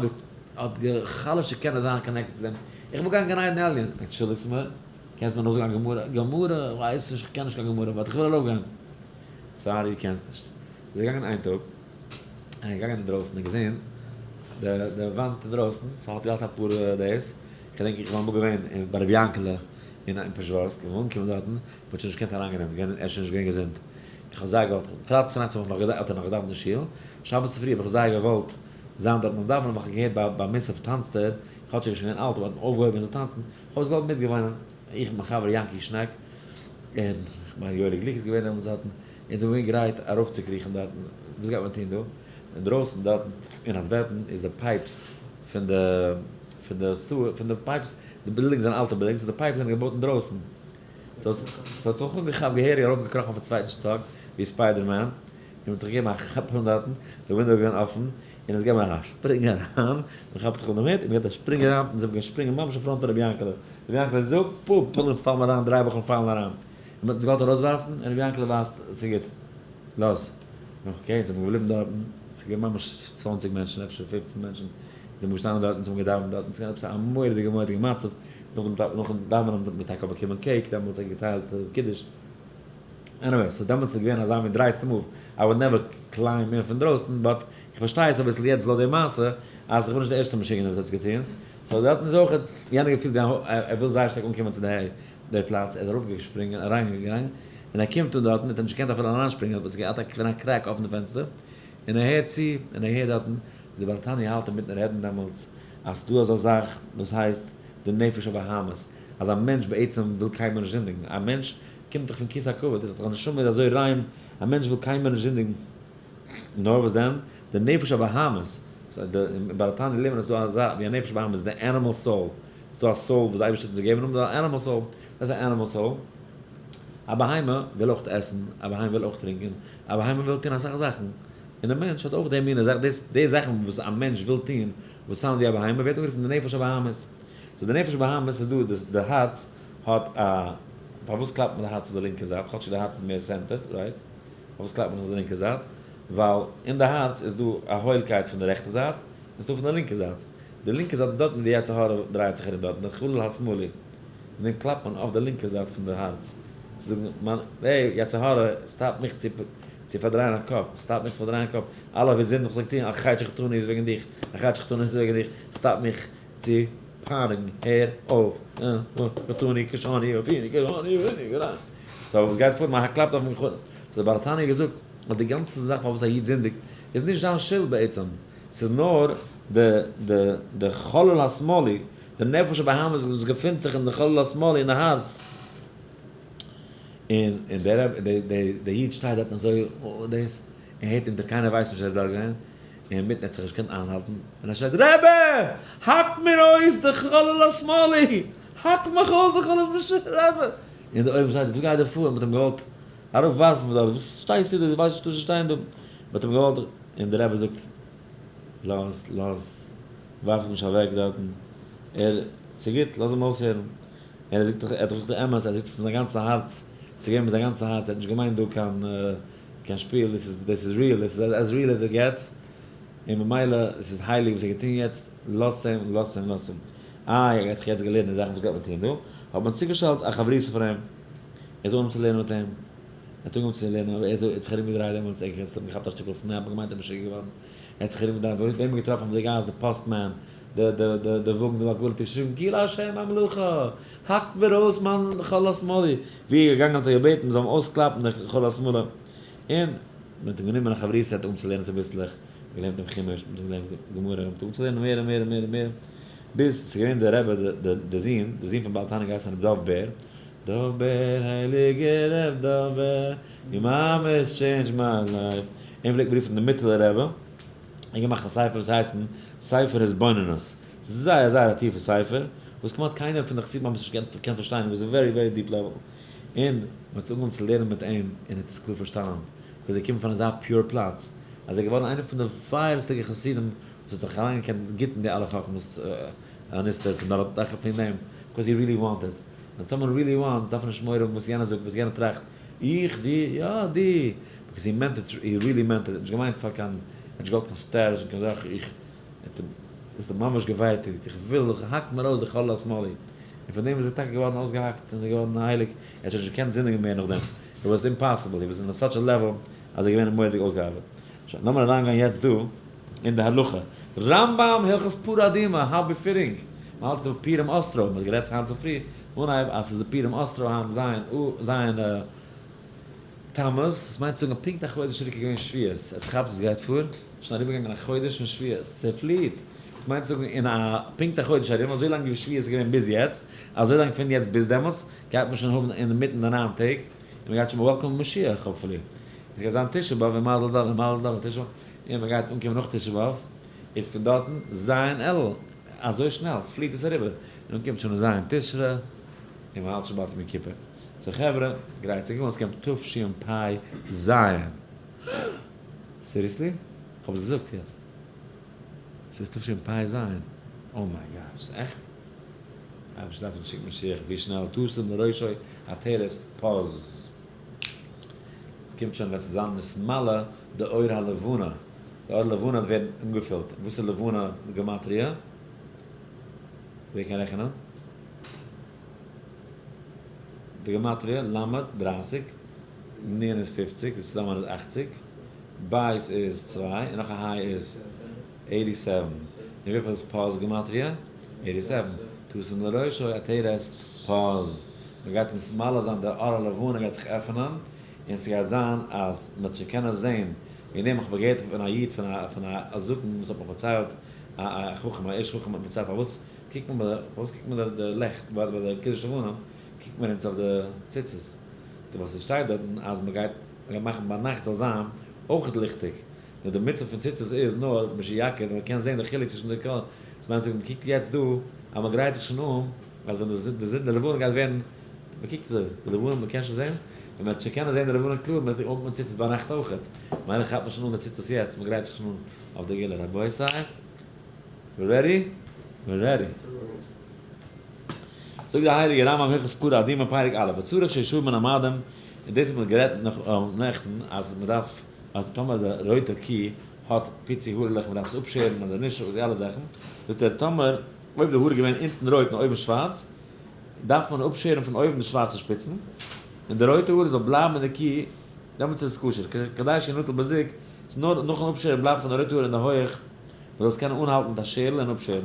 האט גע'חלש'ט צו קענען זיין connected צו דעם, איך וויל גיין גן עדן עליון, אנטשולדיגסט מיר, קענסט מיר נאכזאגן א גמרא? גמרא? כ'ווייס נישט, כ'קען נישט קיין גמרא, but כ'וויל ארויפגיין. Sorry, קענסט נישט. איז ער געגאנגען איין טאג, ער איז געגאנגען אינדרויסן און געזען די די וואנט אינדרויסן, ס'האט געהאט אפאר דאס, כ'געדענק איך בין אמאל געווען אין ביי רבי יענקעלע אין אין פשעווארסק, און אנגעקומען דארטן, מ'האט שוין נישט געקענט אריינגיין, ער איז שוין נישט געווען געזונט, איך האב זייער געוואלט, פרייטאג צונאכטס האב איך נאך געדאווענט, האט ער נאך געדאווענט אין שול, שבת צופרי האב איך זייער געוואלט זיין דארט ביים דאווענען, ווייל כ'האב געהערט ביי ביי מוסף טאנצט ער, כאטש ער איז שוין געווען אלט אבער האט מען אויפגעהויבן און זיך טאנצן, כ'האב עס געוואלט מיטגעוואינען, איך מיט מיין חבר יענקי שנעק, און כ'מיין יואלי גליק איז געווען דעמאלטס דארטן, אונז זענען געווען גרייט ארויפצוקריכן דארטן, וואס גייט מען טון דא? אינדרויסן דארטן אין אנטווערפן איז די pipes פון די פון די sewer פון די pipes, די בילדינגס זענען אלטע בילדינגס און די pipes זענען געבויט אינדרויסן, so ס'האט זיך אנגעכאפט געהעריג ארויפגעקראכן אויפן צווייטן שטאק ווי Spider-Man, און מ'האט זיך געגעבן א כאפ אן דארטן, די window איז געווען אפן, און עס געבן א שפרינג אריין, מען כאפט זיך אן דעם הוט און מען געבט א שפרינג אריין, און זיי האבן געשפרינגען ממש אין front פון רבי יענקעלע, רבי יענקעלע זאגט, פו, פונקט פאלן מיר אריין, דריי וואכן פאלן אריין, און מען האט אונז געוואלט ארויסווארפן, און רבי יענקעלע ווייזט, ס'איז גוט, לאז. Okay, אונז זענען געבליבן דארטן, ס'איז געווען ממש 20 מענטשן, אפשר 15 מענטשן, זענען געשטאנען דארטן, זיי האבן געדאווענט דארטן, ס'איז געווען עפעס א מורא'דיגע מורא'דיגע מצב, נאכדעם נאכן דאווענען האט מען טאקע באקומען cake, דעמאלטס האט געטיילט קידוש. Anyway, so דעמאלטס איז געווען אזא מין דרייסטע move, I would never climb אין פון דרויסן, but איך פארשטיי עס אביסל יעצט לויט די מעשה, אז איך בין נישט די ערשטע משוגענער וואס האט עס געטון, so דארטן איז אויך יענער געפילט ווי ער וויל זייער שטארק אנקומען צו די פלאץ, ער איז ארויפגעשפרינגען אריינגעגאנגען, און ער קומט אן דארטן, האט ער נישט געקענט אפילו אריינשפרינגען, האט עס געהאט א crack אויפן פענסטער, און ער הערט צו, און ער הערט דארטן ווי די בעל התניא האלט אינמיטן רעדן דעמאלטס, אז ס'דא אזא זאך וואס הייסט די נפש הבהמית, אז א מענטש בעצם וויל קיינמאל נישט זינדיגן, א מענטש קומט דאך פון כסא הכבוד, איז דאך א נשמה איז אזוי ריין, א מענטש וויל קיינמאל נישט זינדיגן, נאר וואס דען, די נפש הבהמית, אין בעל התניא לערנט מען אז ס'דא אזא ווי א נפש הבהמית, די animal soul, ס'דא א soul וואס די אייבערשטער האט אונז געגעבן, און די animal soul, דאס איז א animal soul, א בהמה וויל אויך עסן, א בהמה וויל אויך טרינקען, א בהמה וויל טון אסאך זאכן, און דער מענטש האט אויך די מינע זאך, דאס די זאכן וואס א מענטש וויל טון, וואס sound ווי א בהמה, ווערט אנגערופן די נפש הבהמית. So די נפש הבהמית איז דא, דאס די הארץ האט א, פארוואס קלאפט מען די הארץ אויף די לינקע זייט, כאטשיג די הארץ איז מער centered, right? פארוואס קלאפט מען אויף די לינקע זייט? ווייל אין די הארץ איז דא א הוילקייט פון די רעכטע זייט, און ס'דא פון די לינקע זייט. די לינקע זייט איז דארטן ווי די יצר הרע דרייעט זיך ארום דארטן, די חלל השמאלי. און דעם קלאפט מען אויף די לינקע זייט פון די הארץ, צו זאגן, מיין, hey, יצר הרע, stop מיך צו צו פארדרייען א קאפ, stop מיך צו פארדרייען א קאפ, אלע ווי זינד איך זאל טון, החטא שחטאנו איז וועגן דיך, החטא שחטאנו איז וועגן דיך, stop מיך צו פייניגן, הער אויף, חטאנו קשני אפיני קשני אפיני קשני. So וואס גייט פאר? מען קלאפט אויפן חלום. So דער בעל התניא האט געזאגט אז די גאנצע זאך פארוואס א איד זינדיגט איז נישט זיין שולד בעצם, ס'איז נאר די די די חלל השמאלי, די נפש הבהמית וואס געפינט זיך אין די חלל השמאלי אין די הארץ, און און דער רבי דער דער איד שטייט דארטן אזוי דאס, און הערט אונטער קיינער ווייסט נישט ער איז דארט געווען, און אינמיטן ער האט זיך נישט געקענט איינהאלטן, און ער שרייט רבי! האק מיר אויס די חלל השמאלי! האק מיך אויס איך וועל עס משנה רבי! און די עולם שרייט וואס גייט דא פאר? מ'האט אים געוואלט אראפ ווארפן פון דארט, וואס שטייסטו דא, דו ווייסט נישט וואס שטייען דא, מ'האט אים געוואלט, און די רבי זאגט לאז לאז ווארף אים נישט אוועק דארטן, ער ס'גוט לאז אים אויסהערן, ער זאגט דאך ער האט דאך געזאגט די אמת, ער זאגט עס מיט זיין גאנצע הארץ, ס'איז געווען מיט זיין גאנצע הארץ, ער האט נישט געמיינט דא קיין קיין שפיל, דאס איז דאס איז real, דאס איז as real as it gets, און ממילא עס איז הייליג וואס ער האט געטון יעצט, לאז אים, לאז אים, לאז אים. איי, ער האט זיך יעצט געלערנט די זאכן וואס גייט מען טון דא, האט מען צוגעשטעלט א חברותא פאר אים, ער זאל אנהויבן צו לערנען מיט אים, ער האט אנגעהויבן צו לערנען, אבער ער האט זיך ארומגעדרייט דעמאלטס, ער האט געכאפט א שטיקל snap, געמיינט ער איז משוגע געווארן, ער האט זיך ארומגעדרייט, וועם געטראפן אויף די גאס, די postman, די די די די וואגן, די בעל עגלה האט געשריגן, גאל השם המלוכה! האקט מיר אויס מיין חלל השמאלי! ווי ער איז געגאנגען האט ער געבעטן מ'זאל אים אויסקלאפן די חלל השמאלי, און מ'האט אים גענומען א חברותא האט אנגעהויבן צו לערנען צוביסלעך, געלערנט דעם חומש, מ'האט אים געלערנט גמרא, מ'האט אנגעהויבן צו לערנען מער און מער און מער און מער, ביז ס'איז געווען דער רבי די זון, די זון פון בעל תניא געהייסן רבי דוב בער, דוב בער הייליגער רבי דוב בער, your מאמעס change my life, אים פלעגט מען רופן די מיטעלע רבי, ער געמאכט א ספר וואס הייסן ספר התבוננות, זייער זייער א טיפע ספר, וואס כמעט קיינער פון די חסידים האבן עס נישט געקענט פארשטיין, איט וואס א very very deep level, און מען האט אנגעהויבן צו לערנען מיט אים און ער האט עס קלאר פארשטאנען, because ער קומט פון אזא pure פלאץ, אז ער איז געווארן איינער פון די פייערסטיגע חסידים וואס האט זיך אריינגעקענט גוט אין די אלע חכמות הנסתר פון דארט, פון דעם, because he really wanted, ווען someone really wants דארף ער נישט מורא האבן וואס יענער זאגט וואס יענער טראכט, איך, דו, יא דו, because he meant it, he really meant it, ער האט נישט געמיינט פאר קיין, ער האט נישט געוואלט קיין status און קיין זאך, איך, עס האט אים ממש געווייטאגט, איך וויל, איך האק מיר אויס די חלל השמאלי, און פון דעם איז ער טאקע געווארן אויסגעהאקט און איז געווארן הייליג, ער האט שוין נישט געקענט זינדיגן מער נאכדעם, it was impossible, he was in such a level אז ער איז געווען מורא'דיג אויסגעארבעט. שוין, לאמיר אריינגיין יעצט דא אין די הלכה. רמב ם הלכות פרה אדומה, how befitting, מען האלט יעצט ביי פורים אסרו, מען האט גערעדט היינט צופרי אנהייב אז ס'איז די פורים אסרו היינט ז' ז' תמוז, דאס מיינט צו זאגן אז פונקט א חודש צוריק איז געווען שבועות, עטס כאפטס וואס גייט פאר? שוין אריבערגעגאנגען א חודש פון שבועות, ס'פליעט! דאס מיינט צו זאגן אין א פונקט א חודש ארום, אזוי לאנג ווי שבועות איז געווען ביז יעצט, אזוי לאנג פון יעצט ביז דעמאלטס, גייט מען שוין האבן אינמיטן די ניין טעג, און מ'גייט שוין welcome ען משיח hopefully. עס גייט זיין תשעה באב און מזל טוב און מזל טוב און תשעה באב, און מ'גייט אנקומען נאך תשעה באב, איז פון דארטן ז' אלול, אזוי שנעל פליעט עס אריבער, און אנקומט שוין ז' תשרי, און מ'האלט שוין באלד יום כיפור. so חברה, גרייט זיך אן, עס קומט תשפ ז. seriously? כ'האב עס געזאגט יעצט. ס'איז תשפ ז. oh my gosh, עכט? אייבערשטער דארף אונז שיקן משיח ווי שנעל תשים לראשו עטרת פז. עס קומט שוין ווען ס'זאל זיין נתמלא די אור הלבנה, די אור לבנה וועט ווערן אנגעפילט, וואס איז לבנה בגימטריא? ווער קען רעכענען? די גמטריא, ל' 30, נ' איז 50, דאס צוזאמען איז 80, בית איז 2, און נאך א היי איז 87. און וויפיל איז פז גמטריא? 87. תשים לראשו עטרת פז. מען גייט אונז מעלה זיין די אור הלבנה גייט זיך עפענען, און ס'גייט זיין אז מ'וועט שוין קענען זען, וועגן דעם האב איך געהערט פון א איד פון א פון א זקן וואס האט מיך פארציילט, א א חכם א איש חכם האט מיר פארציילט פארוואס קוקט מען ביי די פארוואס קוקט מען די לעכט ביי די קידוש לבנה קוקט מען אונז אויף די ציצית, ווייל ס'שטייט דארטן אז מ'גייט מ'גייט מאכן ביינאכט זאל זיין אויכעט ליכטיג, נאר די מצוה פון ציצית איז נאר משיכיר ווען מ'קען זען די חילוק צווישן די קול, דאס מיינט צו זאגן מ'קוקט יעצט דא אז מ'גרייט זיך שוין אן אז ווען די זון די לבנה גייט ווערן, מ'קוקט אזוי די לבנה מ'קען שוין זען, ווען מ'וועט שוין קענען זען די לבנה קלאר וועט מען ציצית ביינאכט אויכעט, ממילא כאפט מען שוין אן די ציצית יעצט, מ'גרייט זיך שוין אן אויף די גאולה, רבותי we're ready? We're ready. זאגט דער הייליגער רמב ם הלכות פרה אדומה פרק א', וצריך שישאר מן המאדים, און דאס האט מען גערעדט נאך נעכטן אז מען דארף אז טאמער די רויטע קי האט פיצי הארעלעך מען דארף עס אפשערן אדער נישט די אלע זאכן, זאגט ער טאמער אויב די האר איז געווען אונטן רויט און אויבן שווארץ דארף מען אפשערן פון אויבן די שווארצע שפיצן און די רויטע האר זאל בלייבן אין די קי דעמאלטס איז עס כשר, כדי שינוטל בזוג, ס'איז נאר נאכן אפשערן בלייבט פון די רויטע האר אין די הויעך מען זאל עס קענען אנהאלטן מיט א שערל און אפשערן.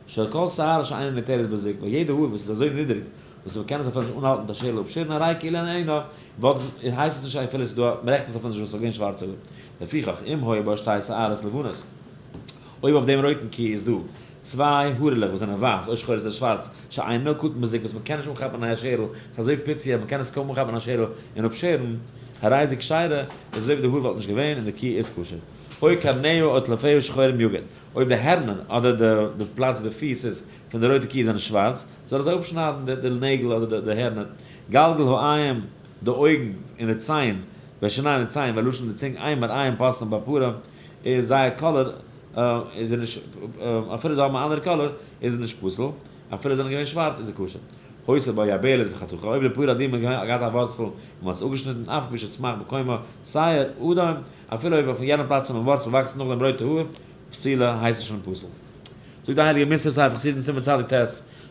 של כל שערה שאינה ניתרת בזוג, ווייל יעדע האר וואס איז אזוי נידריג וואס מען קען עס אפילו נישט אנהאלטן מיט א שערל אפשערן הרי כאילו אינה, וואלט עס, הייסט עס נישט אפילו עס איז דא א, מען רעכנט עס אפילו נישט ווען עס איז געווען שווארצע האר. לפיכך, אם היה בה שתי שערות לבנות, אויב אויף דעם רויטן קי איז דא צוויי הארעלעך וואס זענען ווייס או שחורות אדער שווארץ, שאין נלקטין בזוג וואס מען קען נישט אנכאפן אין א שערל, ס'איז אזוי פיצי אז מען קען עס קוים אנכאפן אין א שערל און אפשערן, הרי זו כשרה, איז אזוי ווי די האר וואלט נישט געווען און די קי איז כשר. או קרניה או טלפיה שחורים יגד, אויב די הערנער אדער די פלאץ ווי די פיס איז פון די רויטע קי זענען שווארץ, זאל ער זיי אפשניידן די נעגל אדער די הערנער. גלגל העין, די אויגן און די ציין, והשיניים די ציין, והלשון די צונג, אין מראין פוסלין בפרה, איז זייער color איז ער נישט, אפילו זיי האבן א אנדערע color איז עס נישט פסול, אפילו זיי זענען געווען שווארץ איז עס כשר. היתה בה יבלת וחתכה, אויב די פרה אדומה האט געהאט א ווארצל און מען האט עס אפגעשניטן, אף על פי שצמח במקומה שער אדום, אפילו אויב אויפן יענעם פלאץ פונעם ווארצל וואקסן נאכדעם רויטע האר, פסולה, הייסט עס שוין פסול. זאגט די הייליגע מוסר ספר חסידים סימן צדיק ט',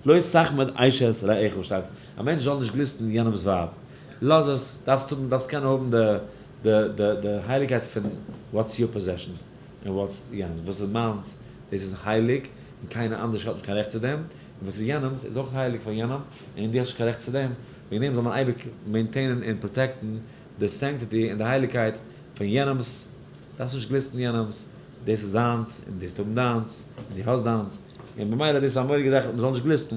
לא תחמוד אשת רעך שטייט, א מענטש זאל נישט גליסטן יענעמ'ס ווייב, לאז עס, דארפסט האבן, דארפסט קענען האבן די די די די הייליגקייט פון what's your possession און what's יענעמ'ס, וואס איז מיינס דאס איז הייליג און קיינער אנדערש האט נישט קיין רעכט צו דעם, און וואס איז יענעמ'ס איז אויך הייליג פאר יענעם און דו האסט נישט קיין רעכט צו דעם, וועגן דעם זאל מען אייביג maintain ען און protect ן די sanctity און די הייליגקייט פון יענעמ'ס, דארפסט נישט גליסטן יענעמ'ס, דאס איז זיינס און דו האסט האבן דיינס און דו האסט דיינס, און במילא דאס איז א מורא'דיגע זאך מען זאל נישט גליסטן.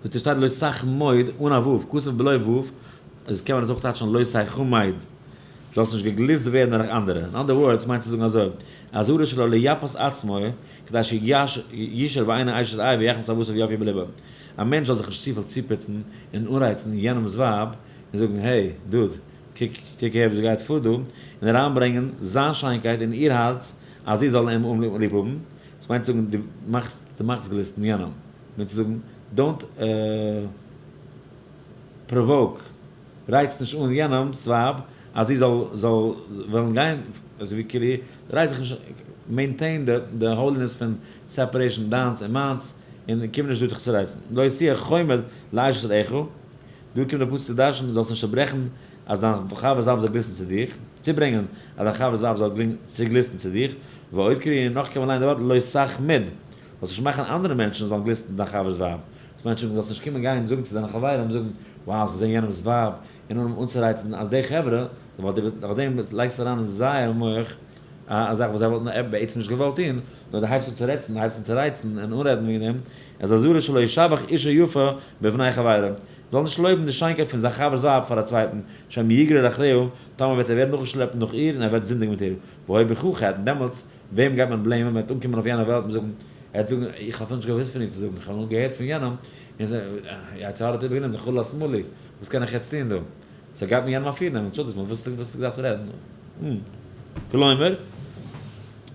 זאגט ער שטייט לא תחמוד אן א ו', כתוב בלא ו', איז קען מען עס אויך טייטשן לא תחמד, זאלסט נישט געגליסט ווערן דורך אנדערע, אין אנדערע words מיינט צו זאגן אזוי, אזהרה שלא לייפות עצמו, כדי שישאר בעיני אשת רעהו ויחמס אהבתו ויופי בלבו. א מענטש זאל זיך נישט צופיל צופוצן און אנרייצן יענעמ'ס ווייב און זאגן hey dude, קוק קוק אהער וואס גייט פאר דא, און אריינברענגען זיין שיינקייט אין איר הארץ אז זי זאל אים ליב האבן, דאס מיינט צו זאגן דו מאכסט דו מאכסט גליסטן יענעם, מיינט צו זאגן don't provoke, רייץ נישט אן יענעמ'ס ווייב אז זי זאל זאל וועלן גיין, אזוי ווי כאילו רייץ זיך נישט, maintain די holiness פון separation דיינס און מיינס, און קום נישט דא זיך צו רייצן. לא תהיה חומד לאשת רעך, דא קומט דער פסוק צו דרש'ן דו זאלסט נישט צוברעכן אז דיין חבר'ס ווייב זאל גליסטן צו דיך, צוברענגען אז דיין חבר'ס ווייב זאל צוגליסטן צו דיך, ועוד קרי, און נאך קען מען ליינען די ווארט לא תחמוד, זאלסט נישט מאכן אנדערע מענטשן זאלן גליסטן דיין חבר'ס ווייב, דאס מיינט שוין דו זאלסט נישט קומען גיין זאגן צו דיינע חברים זאגן, wow, זיי זעען יענעמ'ס ווייב, און אנהויבן אנצורייצן אז די חברה, ווייל דו נאכדעם לייגסט אריין אין זייער מח א זאך וואס זיי וואלטן בעצם נישט געוואלט טון, נאר דו הייבסט אן צו רעצן, הייבסט אן צו רייצן און אנרעדן וועגן דעם, אז אזהרה שלא ישבח אישה יפה בפני חברו, זאל נישט לויבן די שיינקייט פון זיין חבר'ס ווייב פאר א צווייטן, שמא יגרר אחריה, טאמער וועט ער ווערן נאכגעשלעפט נאך איר און ער וועט זינדיגן מיט איר, והיה בך חטא, און דעמאלטס וועם גייט מען blame ען, מען וועט אנקומען אויף יענע וועלט און זאגן, ער וועט זאגן, איך האב אפילו נישט געוואוסט פון איר צו זאגן, איך האב נאר געהערט פון יענעם, און יצר הרע האט איבערגענומען די חלל השמאלי, וואס קען איך יעצט טון דא? so גייט מען יענעם אפירנעמען, אנטשולדיגט מיר, וואס האסטו געדארפט רעדן? כלומר,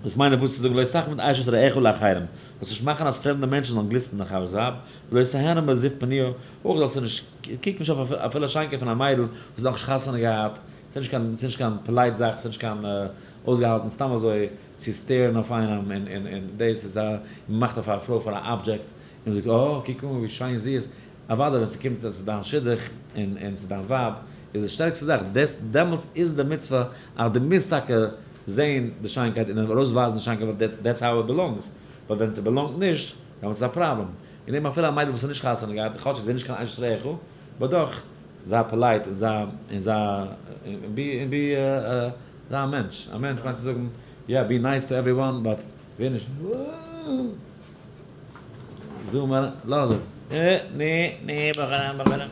דאס מיינט דער פסוק צו זאגן לא תחמוד אשת רעך לאחרים, זאלסט נישט מאכן אז פרעמדע מענטשן זאלן גליסטן דיין חבר'ס ווייב, ולא תהנה בזיו פניה, אויך זאלסטו נישט, קוק נישט אויף אפילו א שיינקייט פון א מיידל וואס האט נאכנישט חתונה געהאט, ס'איז נישט קיין, ס'איז נישט קיין polite זאך, ס'איז נישט קיין אויסגעהאלטן סתם אזוי צו stare ן אויף איינעם און און און דאס איז א, מ'מאכט אויף א פרוי פאר א object און מ'זאגט אה קוק אן ווי שיין זי איז, אוודאי ווען ס'קומט אז ס'איז דיין שידוך און און ס'איז דיין ווייב איז די שטערקסטע זאך, דאס דעמאלטס איז די מצוה אז דו מוזט טאקע זעהן די שיינקייט און ארויסווייזן די שיינקייט ווייל that's how it belongs, but ווען ס'באלאנגט נישט דעמאלטס איז א פראבלעם, און נעם אפילו א מיידל וואס האט נישט חתונה געהאט כאטש זי איז נישט קיין אשת רעך but דאך זיי polite און זיי און זיי און be און be זיי א מענטש, א מענטש מיינט צו זאגן יא be nice to everyone but ווער נישט. zoom אריין, לאז אפ. נע נע בחורים בחורים.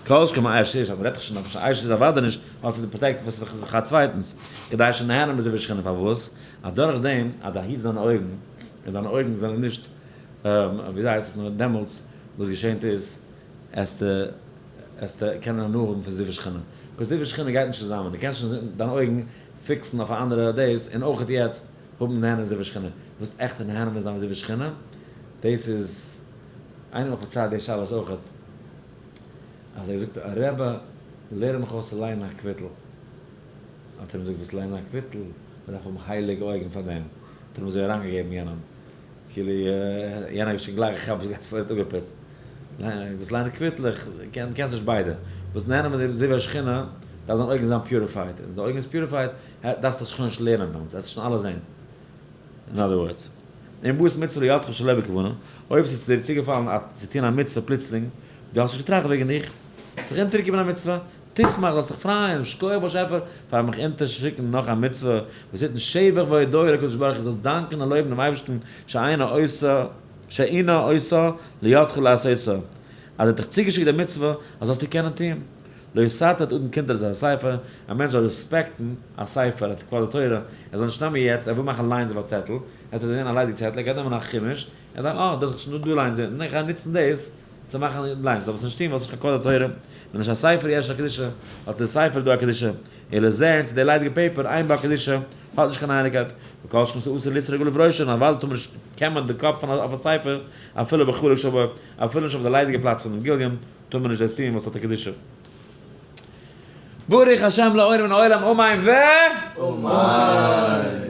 כל שכן מאשת איש, אז מ'רעדט דאך שוין אויף אשת איש איז אוודאי נישט ווייל ס'איז די protect וואס איז דאך א צווייטנס, כדי שנהנה מזיו השכינה פארוואס? אז דורך דעם אז דו היטסט דיינע אויגן, און דיינע אויגן זענען נישט וויאזוי הייסט עס נאר דעמאלטס וואס געשענט איז עסטו עסטו קענען הנאה האבן פון זיו השכינה, because זיו השכינה גייט נישט צוזאמען, דו קענסט נישט דיינע אויגן fix ן אויף א אנדערע דאס און אויכעט יעצט האבן נהנה מזיו השכינה, וואס עכט נהנה מזיין מזיו השכינה, דאס איז איינער האט מיך פארציילט די שבת אויכעט, אז ער האט געזאגט רבי לערן מיך אויס צו ליינען א קוויטל, האט ער אים געזאגט וואס ליינען א קוויטל, מען דארף האבן הייליגע אויגן פאר דעם, האט ער אים אזוי אריינגעגעבן יענעם, כאילו יענער האט שוין גלייך געכאפט וואס גייט פאר ער האט אפגעפוצט, וואס ליינען קוויטלעך, קענסט נישט ביידע, וואס נהנה מזיו השכינה, דארף דיין אויגן זיין purified, און די אויגן איז purified, דארפסט דיך שוין נישט לערנען דעמאלטס, וועסט שוין אלעס זען. אין other words. אם באת מצוה לידך שלא בכוונה, אויב ס'איז צו דיר צוגעפאלן א צו טון א מצוה פלוצלינג, דו האסט נישט געטראכט וועגן דיך, ס'איז זיך אונטערגעקומען א מצוה, תשמח, זאלסט דיך פרייען, שכוח באשעפער פארן מיך אונטערשיקן נאך א מצוה, ותתן שבח והודאה לקדוש ברוך הוא, זאלסט דאנקען און לויבן דעם אייבערשטן שאינו עושה שאינו עושה לידך לעשותה, אז ער האט דיך צוגעשיקט די מצוה אז זאלסט איר קענען טון. לא יסרטט אדם קונטרס על הספר, א מענטש זאל respect ן א ספר, א כבוד התורה, ער זאל נישט נעמען יעצט, ער וויל מאכן lines אויף א צעטל, ער האט געזען א ליידיג צעטל, ער גייט נעמען א חומש, ער זאגט, אה, דאס איז שוין דא lines, איך גיי נוצן דאס צו מאכן lines, זאל עס נישט טון ווייל עס איז נישט קיין כבוד התורה, ווען נישט א ספר יש לה קדושה, האט די ספר דא א קדושה, אלא זען צו די ליידיגע paper אין בה קדושה, האט נישט קיין הייליגקייט, וכל שכן ס'אסור לסרוג עליו ראשו, און אוודאי טאר מען נישט קעמען די קאפ פון אויף א ספר, אפילו בחלק שבו, אפילו נישט אויף די ליידיגע פלאץ פונעם גליון, טאר מען נישט דאס טון ווייל ס'האט א קדושה. ברוך השם לעולם מן העולם אמן ו. אמן!